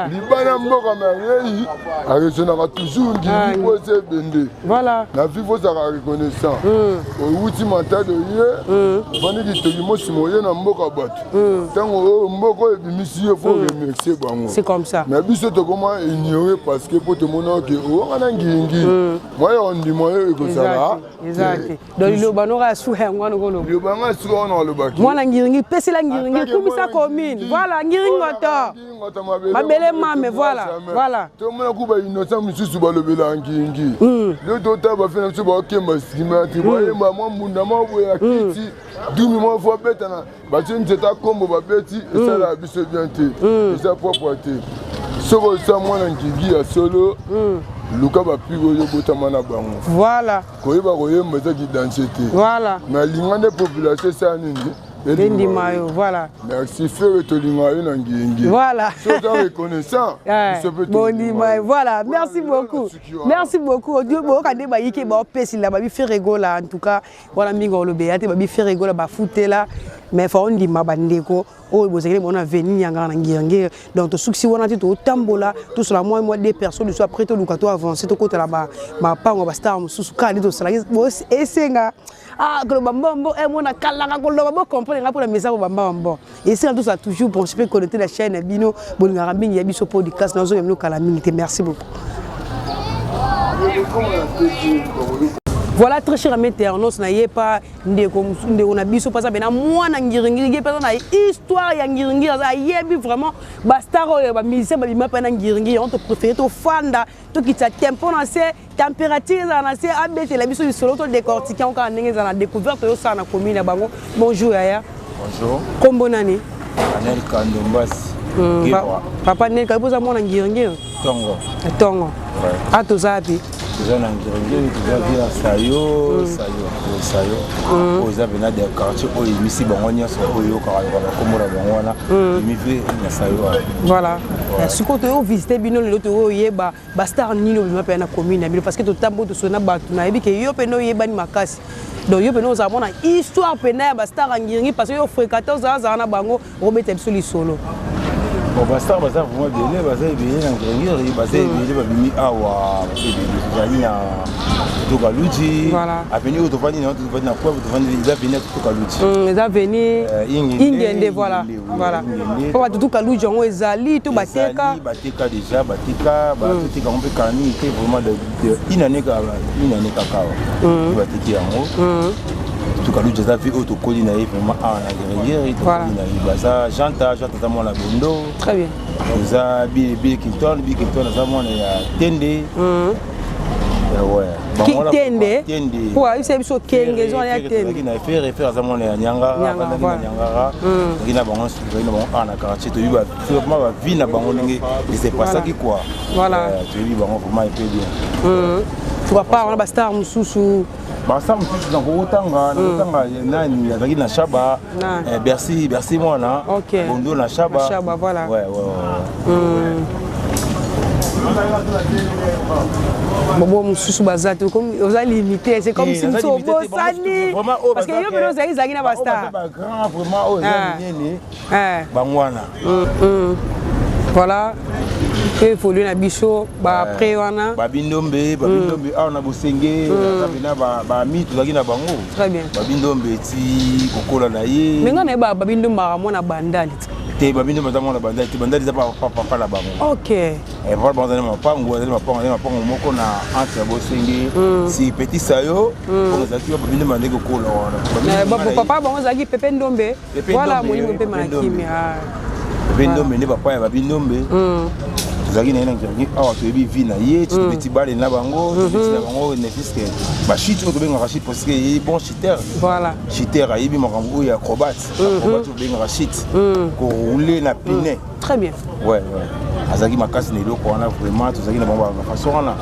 libana mboka me arei aresonaka toujours ngingi po eza ebende. Na vie fozalaka reconnaissant. Owuti matado ye, ofandi kitoki mosima, oye na mboka bato. Ntango oyo mboka oyo ebimisi yo, faut remercier bango. C'est comme ça. Na biso tokoma ignorer parce que po tomona oke owanga na ngingi, mwa ya ondima oyo ekozala. Eza te. Donc liloba noko ya suka yango wana okoloba. Liloba nga suka wana alobaki. Mwana ngiringi, pesela ngiringi, kumisa commune. Voilà, ngiringoto mabele mame, voilà. Tomona ku bainnocent mosusu balobela ngingi. Lelo totala bafe na biso baokemba nsima te, bayemba mwa mbunda mwa boye ya kiti dumi mwa fo abetana, batie nzete akombo babeti, esalaka biso bien te, eza propre te. Soki oza mwana ngingi ya solo, luka bapiki oyo obotama na bango. Koyeba koyemba eza kidanse te. Mais alinga nde population esala nini? Endima yo, voilà. Merci Ferre, tolinga yo na ngingi. So oza reconnaissant, biso mpe bondima yo. Voilà, merci beaucoup, merci beaucoup. Boyoka nde bayiki baopesila babi Ferre Gola. En tout cas wana mingi olobeya te, babi Ferre Gola bafutela, mais fa ondima bandeko oyo bozalaki bona veni nyangaka na ngiringiri. Donc tosukisi wana te, totambola, tosala mwa mwa deux personnes liso, après toluka to avance, tokotala mapango ya bastar mosusu kaka nde tosalaki esenga. Ah, koloba mbombo mona kalaka koloba, bocomprendre nga mpona mesa kobamba bambo esenga. Tosala toujours branché mpe connecté la chaîne na bino bolingaka mingi ya biso podcast. Nazonga bino kala mingi te. Merci beaucoup. Voilà, très cher ami internaute, na ye pa ndeko ndeko na biso mpo aza pena mwana ngiringiri, ye mpe aza na histoire ya ngiringiri, aza ayebi vraiment bastar oyo bamusicien babima mpe na ngiringiri. Yango topréféré tofanda, tokitisa tempo na se, température ezala na se, abetela biso lisolo, todécortique yango kaka ndenge ezala na découverte oyo osala na commune na bango. Bonjour yaya. Bonjour. Kombo nani? Anel Kandombasi. Papa Nel Kabi, oza mwana ngiringiri? Tongo. Tongo. A toza wapi? Toza na Ngiringiri, toza via Sayo, Sayo, Sayo. Oyo eza pena de quartier oyo emisi bango nyonso oyo oyokaka yoka bakombo na bango wana emi ve na Sayo wana. Voilà. Sikoyo toyo visite bino lelo, toyo oyeba bastar nini obima mpe na commune na bino, parce que totambo tosoli na bato, nayebi ke yo mpena oyebani makasi. Donc yo mpena ozala mona histoire mpena ya bastar ya ngiringi, parce que yo fréquente, ozalazala na bango, okobeta biso lisolo. Bon, bastar baza vraiment ebele, baza ebele na Ngiringiri, baza ebele babimi awa, baza ebele. Tozali na Tokaluji, avenue oyo tovandi na tovandi na Kwebe, tovandi eza avenue ya Tokaluji. Eza avenue Ingende, voilà. Mpo bato Tukaluji yango ezali to bateka? Bateka déjà, bateka, batoteka yango mpe kala mingi te, vraiment une année, une année kaka awa bateki yango. Tukaluji eza vie oyo tokoli na ye vraiment awa na Ngiringiri, tokoli na ye. Baza Janta, Janta aza mwana Bondo. Très bien. Eza Bill Clinton, Bill Clinton aza mwana ya Tende. Tende po ayebisa biso kenge eza ya Tende. Na Ferre, Ferre aza mwana ya Nyangara, avandaki na Nyangara. Tozalaki na bango, tozalaki na bango awa na quartier, toyebi vraiment bavie na bango ndenge esepasaki quoi. Toyebi bango vraiment epe bien. Toka wana bastar mosusu? Bastar mosusu nakokotanga, nakotanga nani azalaki na Shaba, Bercy, Bercy mwana Bondo na Shaba. Shaba, voilà. Ouais. Bobo mosusu baza te, oza limité, c'est comme si mosu obosani, parce que yo mpena ozalaki ezalaki na bastar. Bagrand vraiment oyo eza minene, bango wana. Voilà, évolue na biso baprès wana. Babindombe, babindombe awa na Bosenge aza mpena bami tozalaki na bango. Très bien. Babindombe ti kokola na ye. Me ngai nayeba babindombaka mwana Bandali. Te, babindombe aza mwana Bandali te. Bandali eza papa na bango. Papa bango azali mapango, azali mapango, azali mapango moko na entre ya Bosenge si Petit Sayo, bongo ezalaki babindombe bandeki kokola wana. Papa bango ezalaki Pepe Ndombe. Voilà, molimo mpe na kimia. Pepe Ndombe nde papa ya babindombe. Tozalaki na ye na Ngiringi awa, toyebi vie na ye. Tobeti bale na bango, tobeti na bango nefiske bashite oyo tobengaka shite, parce que ye bon chiteur. Chiteur ayebi makambo oyo ya acrobate, acrobate oyo tobengaka shite, koroule na pine. Très bien. Ouais. Azalaki makasi na eloko wana, vraiment tozalaki na bango bafaçon wana.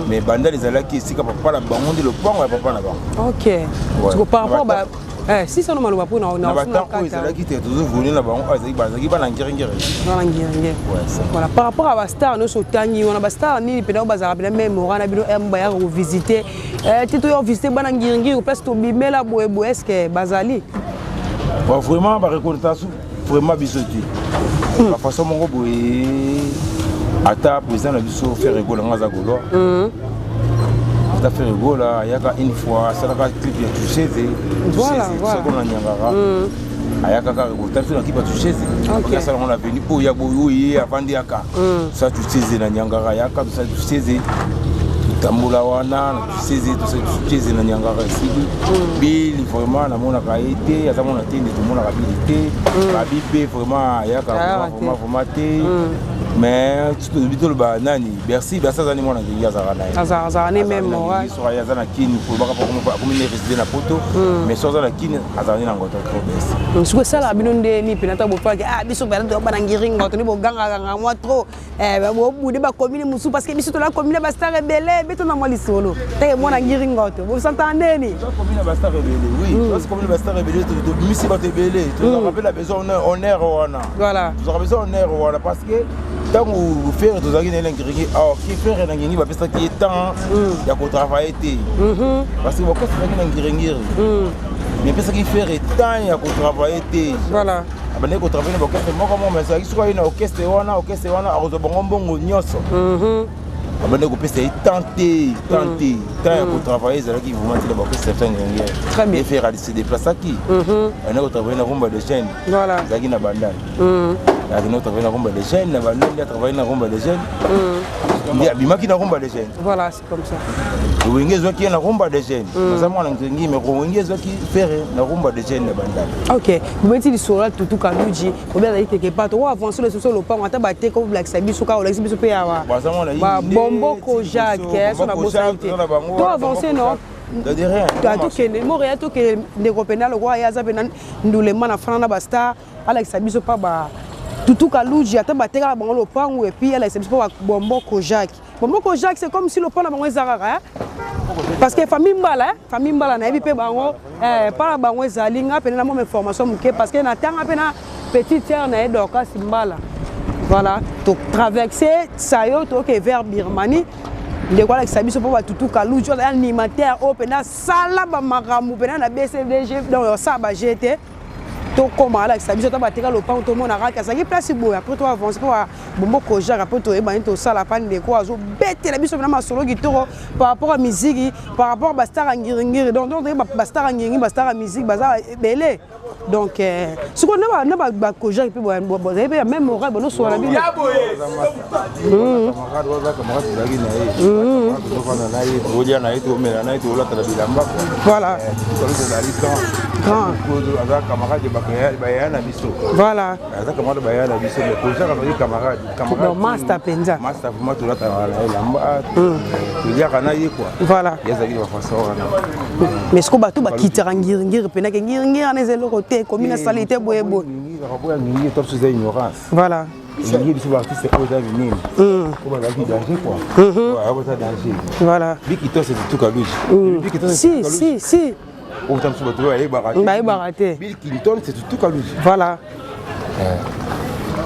Mais Bandal ezalaki esika papa na bango, nde lopango ya papa na bango. Ok, par rapport sisano maloba mpo na batemps oyo ezalaki te, tozovone na bango, bazalaki bana Ngiringiri. Bana Ngiringiri, voilà. Par rapport à bastar nyonso otangi wana, bastar nini mpena oyo bazalaka mpena même moral na bino, bayaka kovisite te, toya kovisite bana Ngiringiri, place tobimela boyeboye, est ce que bazali? Bon, vraiment bareconnaissance, vraiment biso te, bafaçon moko boye. Ata président na biso Ferre Gola, nga aza Gaulois, ata Ferre Gola ayaka une fois, asalaka clip ya Tucheze na Nyangara, ayaka kaka kota biso na clip ya Tucheze, asala ngo na veni oyo ya boye, oyo ye avandi yaka tosala Tucheze na Nyangara, ayaka tosala Tucheze, totambola wana na Tucheze, tosala Tucheze na Nyangara, esili. Bili vraiment namonaka ye te, aza mona te nde tomonaka Bili te. Babi mpe vraiment ayaka vraiment vraiment te. Mais toloba nani, Bercy, Bercy aza ni mwana Ngengi, azalaka na ye. Azalaka ne même moral. Soki aza na Kini, kolobaka akomi ne résidé na Poto, mais soki aza na Kini, azalaka ni na Ngoto trop, Bercy. Soki esalaka bino ndeni mpena ntango bofalaki, ah, biso mpena toyobana Ngiri Ngoto, nde bogangaganga mwa trop, bobude bacommune mosusu, parce que biso tola commune bastar ebele, beto na mwa lisolo teke mwana Ngiri Ngoto, bosantaka ndeni? Commune bastar ebele, oui, commune bastar ebele, tobimisi bato ebele, tozalaka mpe na besoin honneur wana. Tozalaka besoin honneur wana, parce que ntango Ferre tozalaki na ye na Ngiringi awa, ki Ferre na Ngiringi bapesaki ye temps ya kotravaille te, parce que bakosi ezalaki na Ngiringiri, mais epesaki Ferre temps ya kotravaille te. Abandaki kotravaille na baorchestre moko moko, mais azalaki soki aye na orchestre wana, orchestre wana akozwa bango mbongo nyonso. Abandaki kopesa ye temps te, temps te, temps ya kotravaille ezalaki vraiment te na baorchestre ya Ngiringiri. Ferre se déplaçaki, abandaki kotravaille na Rumba de Jeune, ezalaki na Bandal, akende kotravaille na Rumba de Jeune na Bandal, nde atravaille na Rumba de Jeune, nde abimaki na Rumba de Jeune. Voilà, c'est comme ça. Wenge ezwaki ye na Rumba de Jeune. Naza mwana Ngengi, mais Wenge ezwaki Ferre na Rumba de Jeune na Bandal. Ok, bobeti lisolo ya Tutu Kaluji, obi azali quelque part, toko avance lisusu lopango, ata bateka, obolakisa biso kaka, olakisi biso mpe awa Bomboko Jacques, so nabosani te. To avance no, tokende Montréal, tokende ndeko mpena lokola ye aza mpena ndulema na fana na bastar, alakisa biso mpa ba Tutu Kaluji, ata batekaka bango lopango, et puis alakisa biso mpa Bomboko Jacques. Bomboko Jacques, c'est comme si lopango na bango eza kaka, parce que famille Mbala, famille Mbala nayebi mpe bango, mpa na bango ezali. Nga pene na mwa information moke, parce que natanga mpe na petite sœur na ye Dorcas Mbala. Voilà, totraverse sayo, toke vers Birmanie. Ndeko alakisa biso mpo batutu Kaluji azali animateur oyo mpena asala bamakambo mpena na BCBG, donc osala baje te. Tokóma, alakisa biso ata bateka lopango, tomona kaka azalaki place boye. Après to avance mpo Bomboko Jacques, après toyebani, tosala pa ndeko azobetela biso mpena masolo kitoko par rapport à musique, par rapport à bastar ya Ngiringiri. Donc bastar ya Ngiringiri, bastar ya musique baza ebele. Donc sikoyo na bakojaki mpe bozali mpe ya même moral, bonosola bino. Camarade waza, camarade tozalaki na ye, tozofanda na ye, tokolia na ye, tokomela na ye, tokolatala bilamba. Ezali grand, aza camarade bayaya na biso. Aza camarade bayaya na biso, mais Kojak azali camarade. Master mpenza. Master vraiment, tolataka na ye lamba, toliaka na ye quoi. Ye azalaki na bafaçon wana. Mais sikoyo bato bakitaka Ngiringiri mpenake, Ngiringiri wana eza eloko te, ekomi na sali te, boyeboye. Boya Ngiringiri to biso eza ignorance. Elingi biso baartiste oyo eza minene oyo bazalaki danger quoi, oyo danger. Bikito, c'est Tutu Kaluji. Si si si. Oyo ta biso bato oyo bayebaka. Bayebaka te. Bill Clinton, c'est Tutu Kaluji.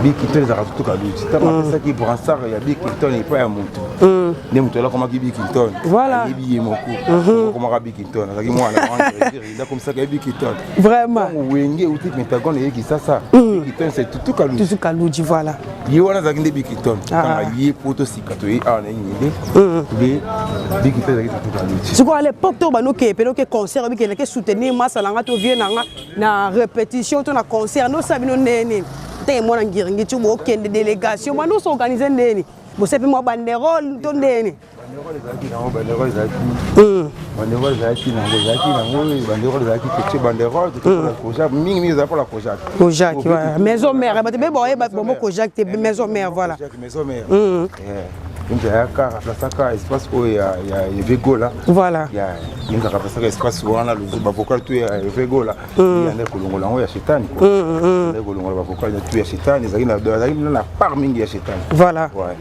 Bill Clinton ezalaka Tutu Kaluji. Ntango apesaki brassard ya Bill Clinton epai ya motu, nde moto alakomaki Bill Clinton. Ayebi ye moko akomaka Bill Clinton, azalaki mwana akomisaka ye Bill Clinton. Wenge euti Pentagone, eyeki sasa, Bill Clinton c'est Tutu Kaluji. Tutu Kaluji, voilà. Ye wana azalaki nde Bill Clinton. Ntango ye po tosika toye awa na ye ngende, nde Bill Clinton ezalaki Tutu Kaluji. Sikoyo à l'époque to banoke pene oke concert, obikendeke soutenir masa na nga to vie na nga na répétition to na concert, nosala bino ndeni ndenge mwana Ngiringi ti bokende délégation, bando osorganize ndeni, bosepi mwa banderole to ndeni? Banderole ezalaki nango, banderole ezalaki, banderole ezalaki nango, ezalaki nango banderole, ezalaki totie banderole totie Kojak mingi mingi, ezala mpona Kojak. Kojak maison mère, bato be boyeba bomo Kojak te, maison mère, voilà. Maison mère. Ye ayaka remplaçaka espace oyo ya Vegola. Voilà. Ya ye remplaçaka espace wana, bavocal tout ya Vegola. Ye ande kolongola yango ya shetani quoi. Ande kolongola bavocal tout ya shetani, ezalaki na part mingi ya shetani. Voilà. Ouais.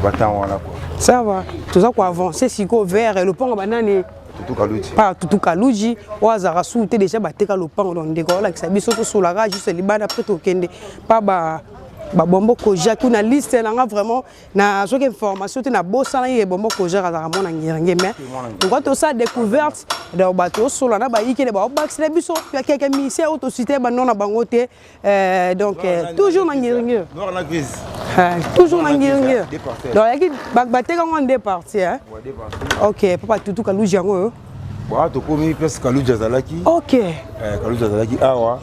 Batango wana quoi. Ça va. Toza koavance sikoyo vers lopango banani? Tutu Kaluji. Pa Tutu Kaluji oyo azalaka su te, déjà bateka lopango. Donc ndeko aolakisa biso, tosolaka juste libanda, après tokende pa ba babombo Kojak. Kuna liste nanga vraiment nazwaki information te, nabosana ye. Bombo Kojak azalaka mwana Ngiringi, mais lokwa tosala découverte, donc bato osola na bayikele baobakisela biso ya keke musicien oyo tosite bano na bango te. Donc toujours na Ngiringi, toujours na Ngiringi. Donc yaki batekango en deux parties. Ok, papa Tutu Kaluji yango oyo. Wa tokomi place Kaluji azalaki. Ok. Kaluji azalaki awa.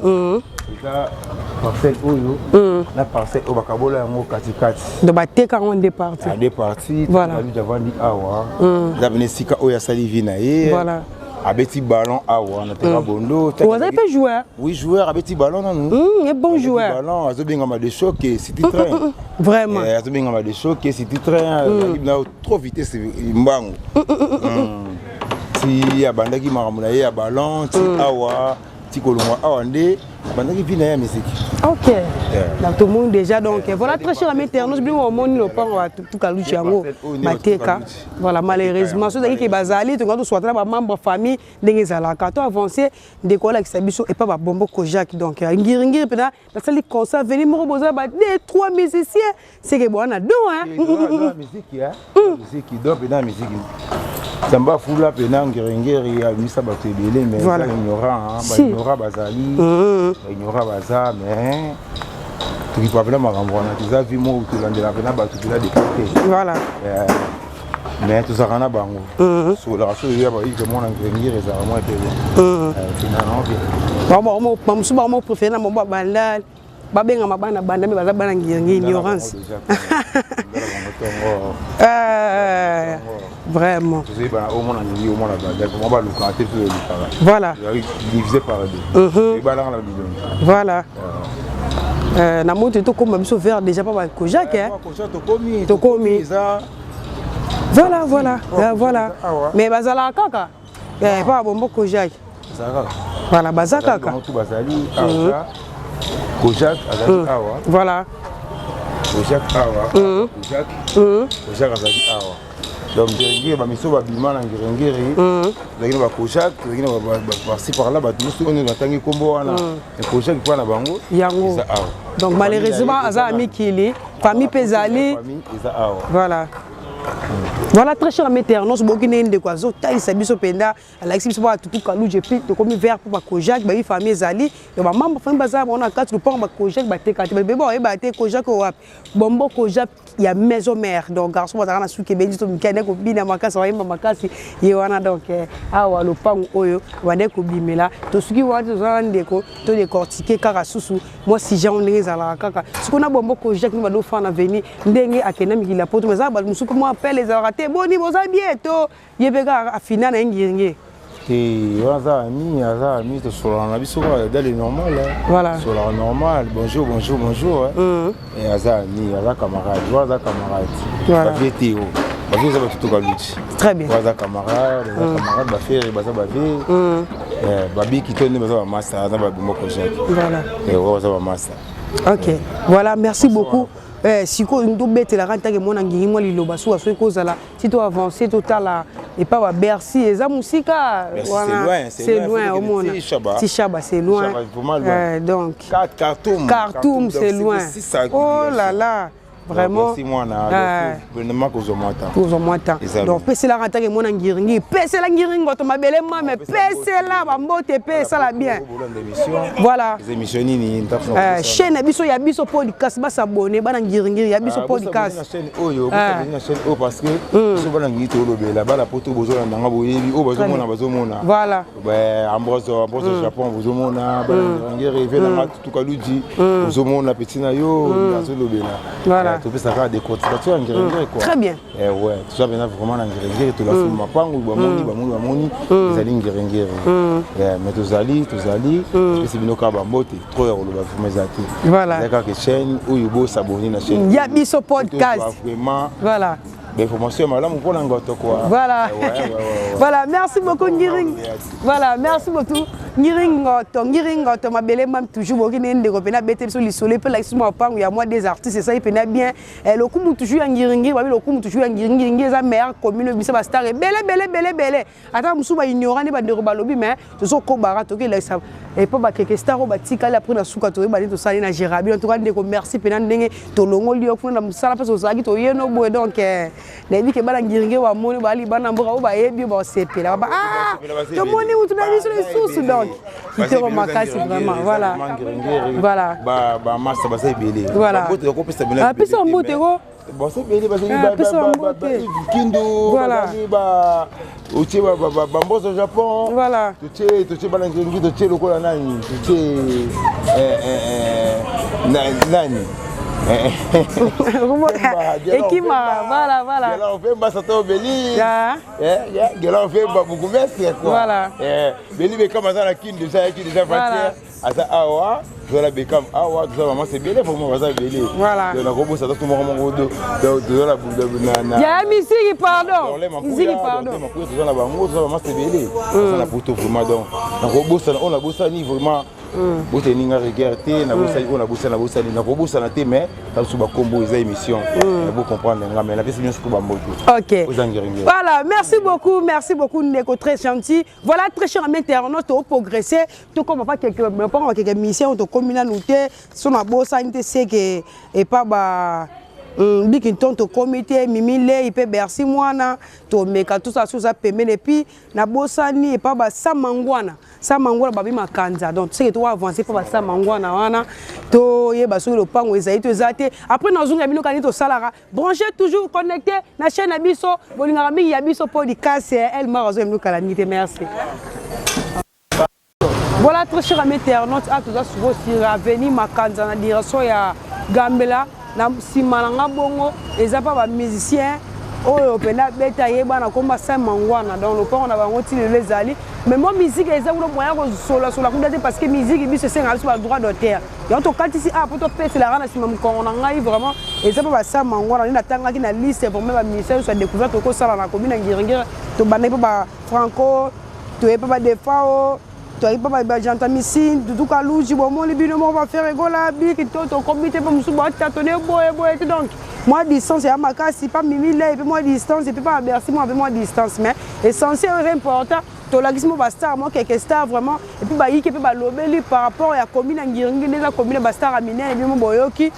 Eza parcelle oyo na parcelle oyo, bakabola yango katikati. Donc bateka yango deux parties. Deux parties. Voilà. Kaluji avandi awa, eza pene esika oyo asali vie na ye. Voilà. Abeti ballon awa na terrain Bondo. Ozali mpe joueur? Oui, joueur, abeti ballon nanu. Un bon joueur. Ballon azobengama de choc city train. Vraiment. Azobengama de choc city train, azalaki na trop vitesse, mbangu. Ti abandaki makambo na ye ya ballon ti awa, ti kolongwa awa nde abandaki vie na ye ya musique. Ok, donc tomoni déjà. Donc voilà, très cher ami internaute, bino omoni lopango ya Tutu Kaluji yango bateka. Voilà, malheureusement so ezalaki ke bazali, tonga toswata na bamembre famille ndenge ezalaka. To avance, ndeko olakisa biso epa babombo Kojak. Donc Ngiringiri mpena nasali concert veni moko, boza ba deux trois musiciens seke bwana don. Musique donc mpena musique Nzambe afula mpena Ngiringiri, abimisa bato ebele, mais ignorant, baignorant bazali, baignorant baza, mais tokipa mpena makambo wana. Toza vie moko tolandela mpena bato mpena depa te. Voilà. Mais tozalaka na bango, solaka so oya bayike mwana Ngiringiri ezalaka mwa ebele finalement bien. Bamosusu bango préféré na bango babanda babengama bana banda, me baza bana Ngiringi, ignorance vraiment. Tozoyebana omona ngingi, omona banda, vraiment balukaka te, biso tolukaka. Voilà. Divisé par deux, ebalaka na bilongi. Voilà. Na moto tokóma biso vers déjà pa bakojak. Tokomi. Tokomi. Voilà, mais bazalaka kaka pa babombo Kojak. Voilà, baza kaka. Bazali awa, Kojak azali awa. Voilà. Kojak awa, Kojak, Kojak azali awa. Donc Ngiringiri, bamiso babima na Ngiringiri, tozalaki na bakojak, tozalaki na par-ci par-là, bato mosusu oyo batangi nkombo wana, Kojak mpo na bango. Yango. Eza awa. Donc malheureusement aza ya mikili, famille mpe ezali. Eza awa. Voilà, très cher ami internaute, boki ndenge ndeko azotalisa biso mpenza, alakisi biso mpo Tutu Kaluji, et puis tokomi vers mpo bakojak bayi famille ezali yo, bamembre famille baza bango na kati lopango. Bakojak bateka te, bebe bayeba te Kojak oyo wapi, bombo Kojak ya maison mère. Donc garçon bazalaka na suki ebendi to mike, ande kobina makasi, bayemba makasi ye wana. Donc awa lopango oyo bande kobimela, tosuki wana te, toza na ndeko, todécortique kaka susu mwa sujet yango ndenge ezalaka kaka sikoyo na bombo Kojak nde badofana na veni ndenge akenda mikili ya poto. Mais eza bato mosusu mpe mwa appel ezalaka te, boni boza bien to ye mpe kaka afina na ye Ngiringi? Te, wana aza ami, aza ami, tosolana na biso kaka dans le normal. Voilà. Tosolaka normal, bonjour, bonjour, bonjour. Et aza ami, aza camarade, wana aza camarade. Voilà. Bavie te, o bavie eza bato tokaluti. Très bien. Wana aza camarade, aza camarade, bafere baza bavie, babiki to nde baza bamasa, aza babombo Kojak. Voilà. Oyo baza bamasa. Ok, voilà, merci beaucoup. Sikoyo tobetelaka ntake mwana Ngingi mwa liloba suka soki kozala ti to avance, totala epa ba Bercy, eza mosika. C'est loin, omona Tishaba, c'est loin. Donc Khartoum. Khartoum, c'est loin, oh là là, vraiment. Mwana kozwa mwa temps. Kozwa mwa temps. Donc peselaka ntake mwana Ngiringi, pesela Ngiringi ngoto mabele mame, pesela bambote mpe esala bien. Voilà. Émission nini? Chaîne na biso ya biso podcast, basabone bana Ngiringiri ya biso podcast. Chaîne oyo, na chaîne oyo, parce que biso bana Ngingi tolobela bana poto, bozolanda nga, boyebi oyo bazomona, bazomona. Voilà. Ambrose, Ambrose Japon, bozomona bana Ngiringiri ve nanga Tukaluji, bozomona petit na yo azolobela. Voilà. Topesaka décortication ya Ngiringiri quoi. Très bien. Ouais, toza mpena vraiment na Ngiringiri, tolafumi mapangu, bamoni, bamoni, bamoni ezali Ngiringiri, mais tozali, tozali, topesi bino kaka bambote, trop ya koloba vraiment eza te. Voilà. Eza kaka chaîne oyo, bosabone na chaîne ya biso podcast. Vraiment. Voilà. Bainformation ya malamu mpona ngoto quoi. Voilà. Voilà, merci beaucoup Ngiring. Voilà, merci beaucoup. Ngiringoto, Ngiringoto, mabele mam toujours boki ne ndeko pena bete biso lisolo pe lakisi mwa pangu ya mwa des artistes esali pena bien. Eh, lokumu toujours ya Ngiringi, babi lokumu toujours ya Ngiringi, Ngiringi eza meilleure commune biso ba star ebele bele bele bele. Ata musu ba ignorant ne ba ndeko balobi mais tozokobaka tokelakisa epo bakeke star oyo batikali apres na suka toyeba nini tosali na gerabi. En tout cas ndeko, merci mpena ndenge tolongoli yo kuna na mosala mpe tozalaki toyeno boye. Donc nayebi ke bana Ngiringi bamoni bali bana mboka oyo bayebi yo basepela baba, ah, tomoni mutu na biso lisusu. Donc kitoko makasi vraiment. Voilà. Bamasa baza ebele. Voilà, apesa mbote ko. Baza ebele, bazali Kindu, bazali otie bamboso Japon. Totie bana Ngiringi, totie lokola nani, totie nani? Ekima, voilà. Gela Ofemba, Sato Beli. Gela Ofemba, bourgmestre quoi. Beli Bekam aza na Kini déjà, ayaki déjà vantier, aza awa, toza Bekam awa, toza mama ebele, vraiment baza ebele. Donc nakobosa ata moko moko, toza na ya misiki, pardon, misiki, pardon. Toza na bango, toza mama ebele, toza na poto vraiment. Donc nakobosana oyo nabosani vraiment, boteni nga rigueur te. Nabosani oyo nabosani, nabosani, nakobosana te, mais tabiso bakombo eza émission, bocomprendre nga, mais napesi nyonso to bambote. Ok. Oza Ngiringiri. Voilà, merci beaucoup, merci beaucoup ndeko, très gentil. Voilà, très cher ami internaute, toprogresse, tokoma pa quelque mpongo quelque mission, tokomi nanu te so nabosani te seke epa ba biki nton tokomi te Mimi Lei mpe Bercy mwana tomeka tosala so oza pembeni. Et puis nabosani epa basamangwana, Samangwana babi makanza. Donc seke to avance mpo basamangwana wana toyeba soki lopango ezali to eza te. Après nazonga bino kani tosalaka branché, toujours connecté na chaîne na biso bolingaka mingi ya biso podcast. Elmar azoya bino kala mingi te. Merci. Voilà, très cher ami internaute, ah, toza souvent sur avenue Makanza na direction ya Gambela. Na nsima na nga bongo eza mpa bamusicien oyo mpenza beta yeba na komba Saint Mangwana. Donc lopango na bango ti lelo ezali, mais mo musique eza kuna, moya kosolasola kuna te, parce que musique biso esengaka biso badroit d'auteur. Yango tokatisi awa mpo topeselaka na nsima mokongo na ngai. Vraiment eza mpo basa Mangwana nde natangaki na liste vraiment bamusicien nyonso ya découverte okosala na commune ya Ngiringiri. Tobandaki mpo bafranco, toye mpo badefao, toyaki mpo bajanta misine, Dudu Kaluji, bomoni bino moko baFerre Gola biki to tokomi te mpo mosusu batatone boye boye te. Donc mwa distance ya makasi pa Mimi Lei mpe mwa distance epe pa Bercy mwa mpe mwa distance, mais essentiel oyo eza important, tolakisi mo bastar mo keke star vraiment. Et puis bayiki mpe balobeli par rapport ya commune ya Ngiringi nde eza commune ya bastar ya minene, bino boyoki.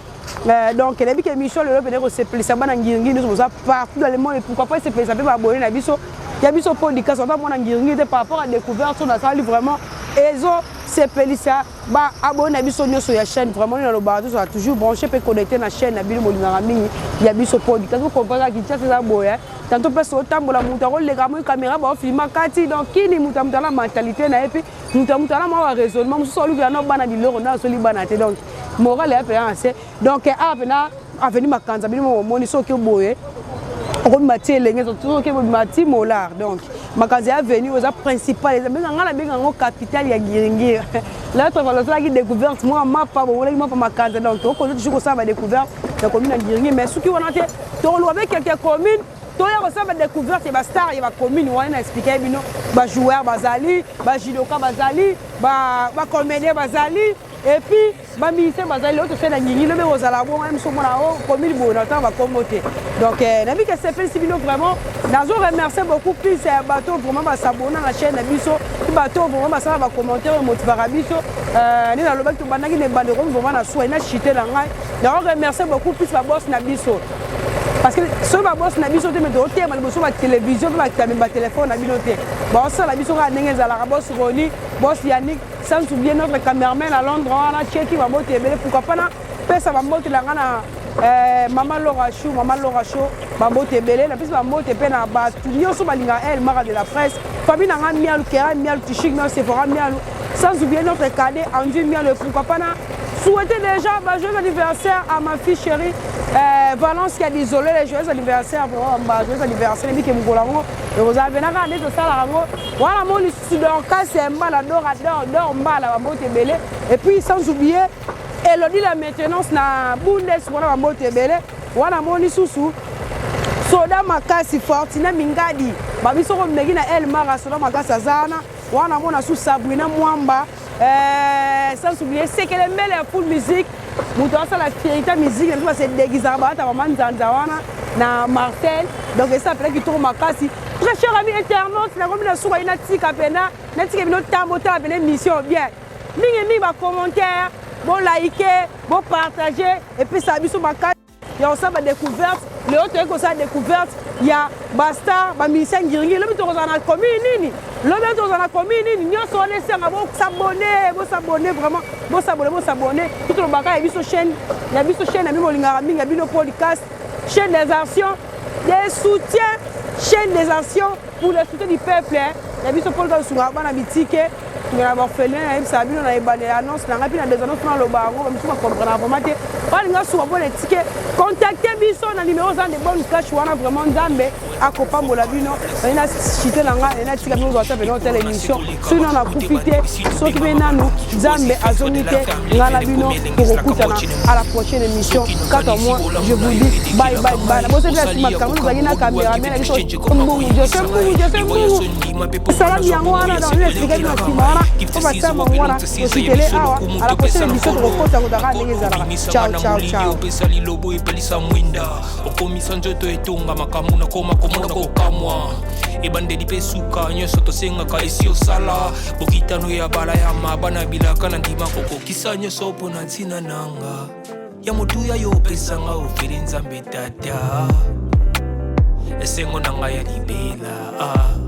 Donc nayebi ke émission lelo pene kosepelisa bana Ngiringi nyonso boza partout dans le monde, et pourquoi pas esepelisa mpe baabonné na biso ya biso podcast. Ata mwana Ngiringi te, par rapport à découverte oyo nasali, vraiment ezosepelisa baabonné na biso nyonso ya chaîne. Vraiment nde nalobaka, tozala toujours branché mpe connecté na chaîne na bino bolingaka mingi ya biso podcast. Okomprendre, Kinshasa eza boye, tantôt place otambola, moto akoleka moi caméra baofilma kati. Donc kini moto ya moto ana mentalité na ye, mpe moto ya moto ana mwa baraisonnement mosusu, alukela na bana biloko nde azoli bana te. Donc moral ya mpena na se. Donc awa mpena avenue Makanza, bino mo bomoni soki boye okobima ti elenge, soki obima ti Molar. Donc Makanza ya avenue oyo eza principal, eza benga ngai nabenga yango capitale ya Ngiringiri. L'autre fois tosalaki découverte mwa mapa, bomonaki mapa Makanza. Donc tokoki toujours kosala badécouverte na commune ya Ngiringiri, mais soki wana te, tokoluka mpe quelque commune toya kosala badécouverte ya bastar ya bacommune wana. Na explike bino, bajoueur bazali, bajudoka bazali, bacomédien bazali, et puis bamusicien bazali. Lelo tosali na Ngingi, lobi kozala bongo miso omona o commune boye na ntango bakombo te. Donc nayebi ke sepelisi bino vraiment. Nazo remercier beaucoup plus ya bato vraiment basabona na chaîne na biso, mpe bato vraiment basala bacommentaire oyo motivaka biso. Nde nalobaki, tobandaki na ebandeko, komi vraiment na swai na chite na ngai. Nazo remercier beaucoup plus baboss na biso, parce que soki baboss na biso te, me totema liboso batélévision mpe batelefone na bino te, baosala biso kaka ndenge ezalaka. Boss Roni, boss Yannick, sans oublier notre cameraman à Londres wana cheki, bambote ebele. Pourquoi pas na pesa bambote na nga na mama Laura Chou, mama Laura Chou, bambote ebele. Napesi bambote mpe na bato nyonso balingaka El Mara de la presse, famille na nga Mialu, Kera Mialu, Tishik Mialu, Sephora Mialu, sans oublier notre cadet Andy Mialu. Pourquoi pas na souhaiter déjà bah, joyeux anniversaire à ma fille chérie Valence qui a désolé les joyeux anniversaire vraiment, bah, joyeux anniversaire. Nayebi ke mokolo yango ekozala mpenaka nde tosalaka yango wana. Mo lisusu Dorcas Mbala, Dora Dor Dor Mbala, bambote ebele. Et puis sans oublier Elodie la maintenance na Bundes wana, bambote ebele wana. Mo lisusu Soda makasi Fortuna Mingadi babi soko omeki na El Mara soda makasi aza wana wana mona su Sabrina Mwamba eh, sans oublier Sekele Mbele ya full musique moto asala fierité musique na biso base déguisaka balata mama nzanza wana na Marcel donc esa mpena kitoko makasi. Très cher ami internaute, nakomi na suka ye, natika mpena natika bino ntambo tala mpena émission bien mingi mingi, bacommentaire, bolike, bopartage, epesaka biso makasi ya kosala badécouverte. Lelo toyei kosala découverte ya bastar, bamusicien ngiringiri. Lobi tokozala na commune nini? Lobi tokozala na commune nini? Nyonso wana esanga bosabonner, bosabonner vraiment, bosabonner, bosabonner. To tolobaka ya biso chaîne, ya biso chaîne ya bino bolingaka mingi, ya bino podcast, chaîne des actions des soutiens, chaîne des actions pour le soutien du peuple ya biso mpo tosungaka bana bitike na baorphelin. Nayebisaka bino na ebandela annonce na ngai mpe na des annonce naloba yango, bamisu bacomprendre vraiment te. Balinga suka mpona etike, contacte biso na numéro eza de bonne cash wana. Vraiment, Nzambe akopambola bino. Naye na chite na ngai, natika bino kozwa ta pena otala émission. Soki nano nakufi te, soki mpe nanu Nzambe azongi te, ngai na bino tokokutana à la prochaine émission. Quant à moi, je vous dis bye bye bye. Nabosi mpe na nsima kango tozalaki na cameraman na biso Mbungu Jose, Mbungu Jose, Mbungu salami yango wana. Donc expliquer bino na nsima wana mpo basala bango wana. Tositele awa, à la prochaine émission tokokota kotaka ndenge ezalaka. Ciao, ciao, ciao. Opesa lilobo, epelisa mwinda, okomisa nzoto etonga makambo, nakoma komona kokamwa ebandeli mpe suka nyonso tosengaka esi osala bokitano ya bala ya mabana bilaka na ndima kokokisa nyonso mpo na ntina nanga ya motuya yo opesanga ofeli Nzambe Tata, esengo na ngai ya libela ah.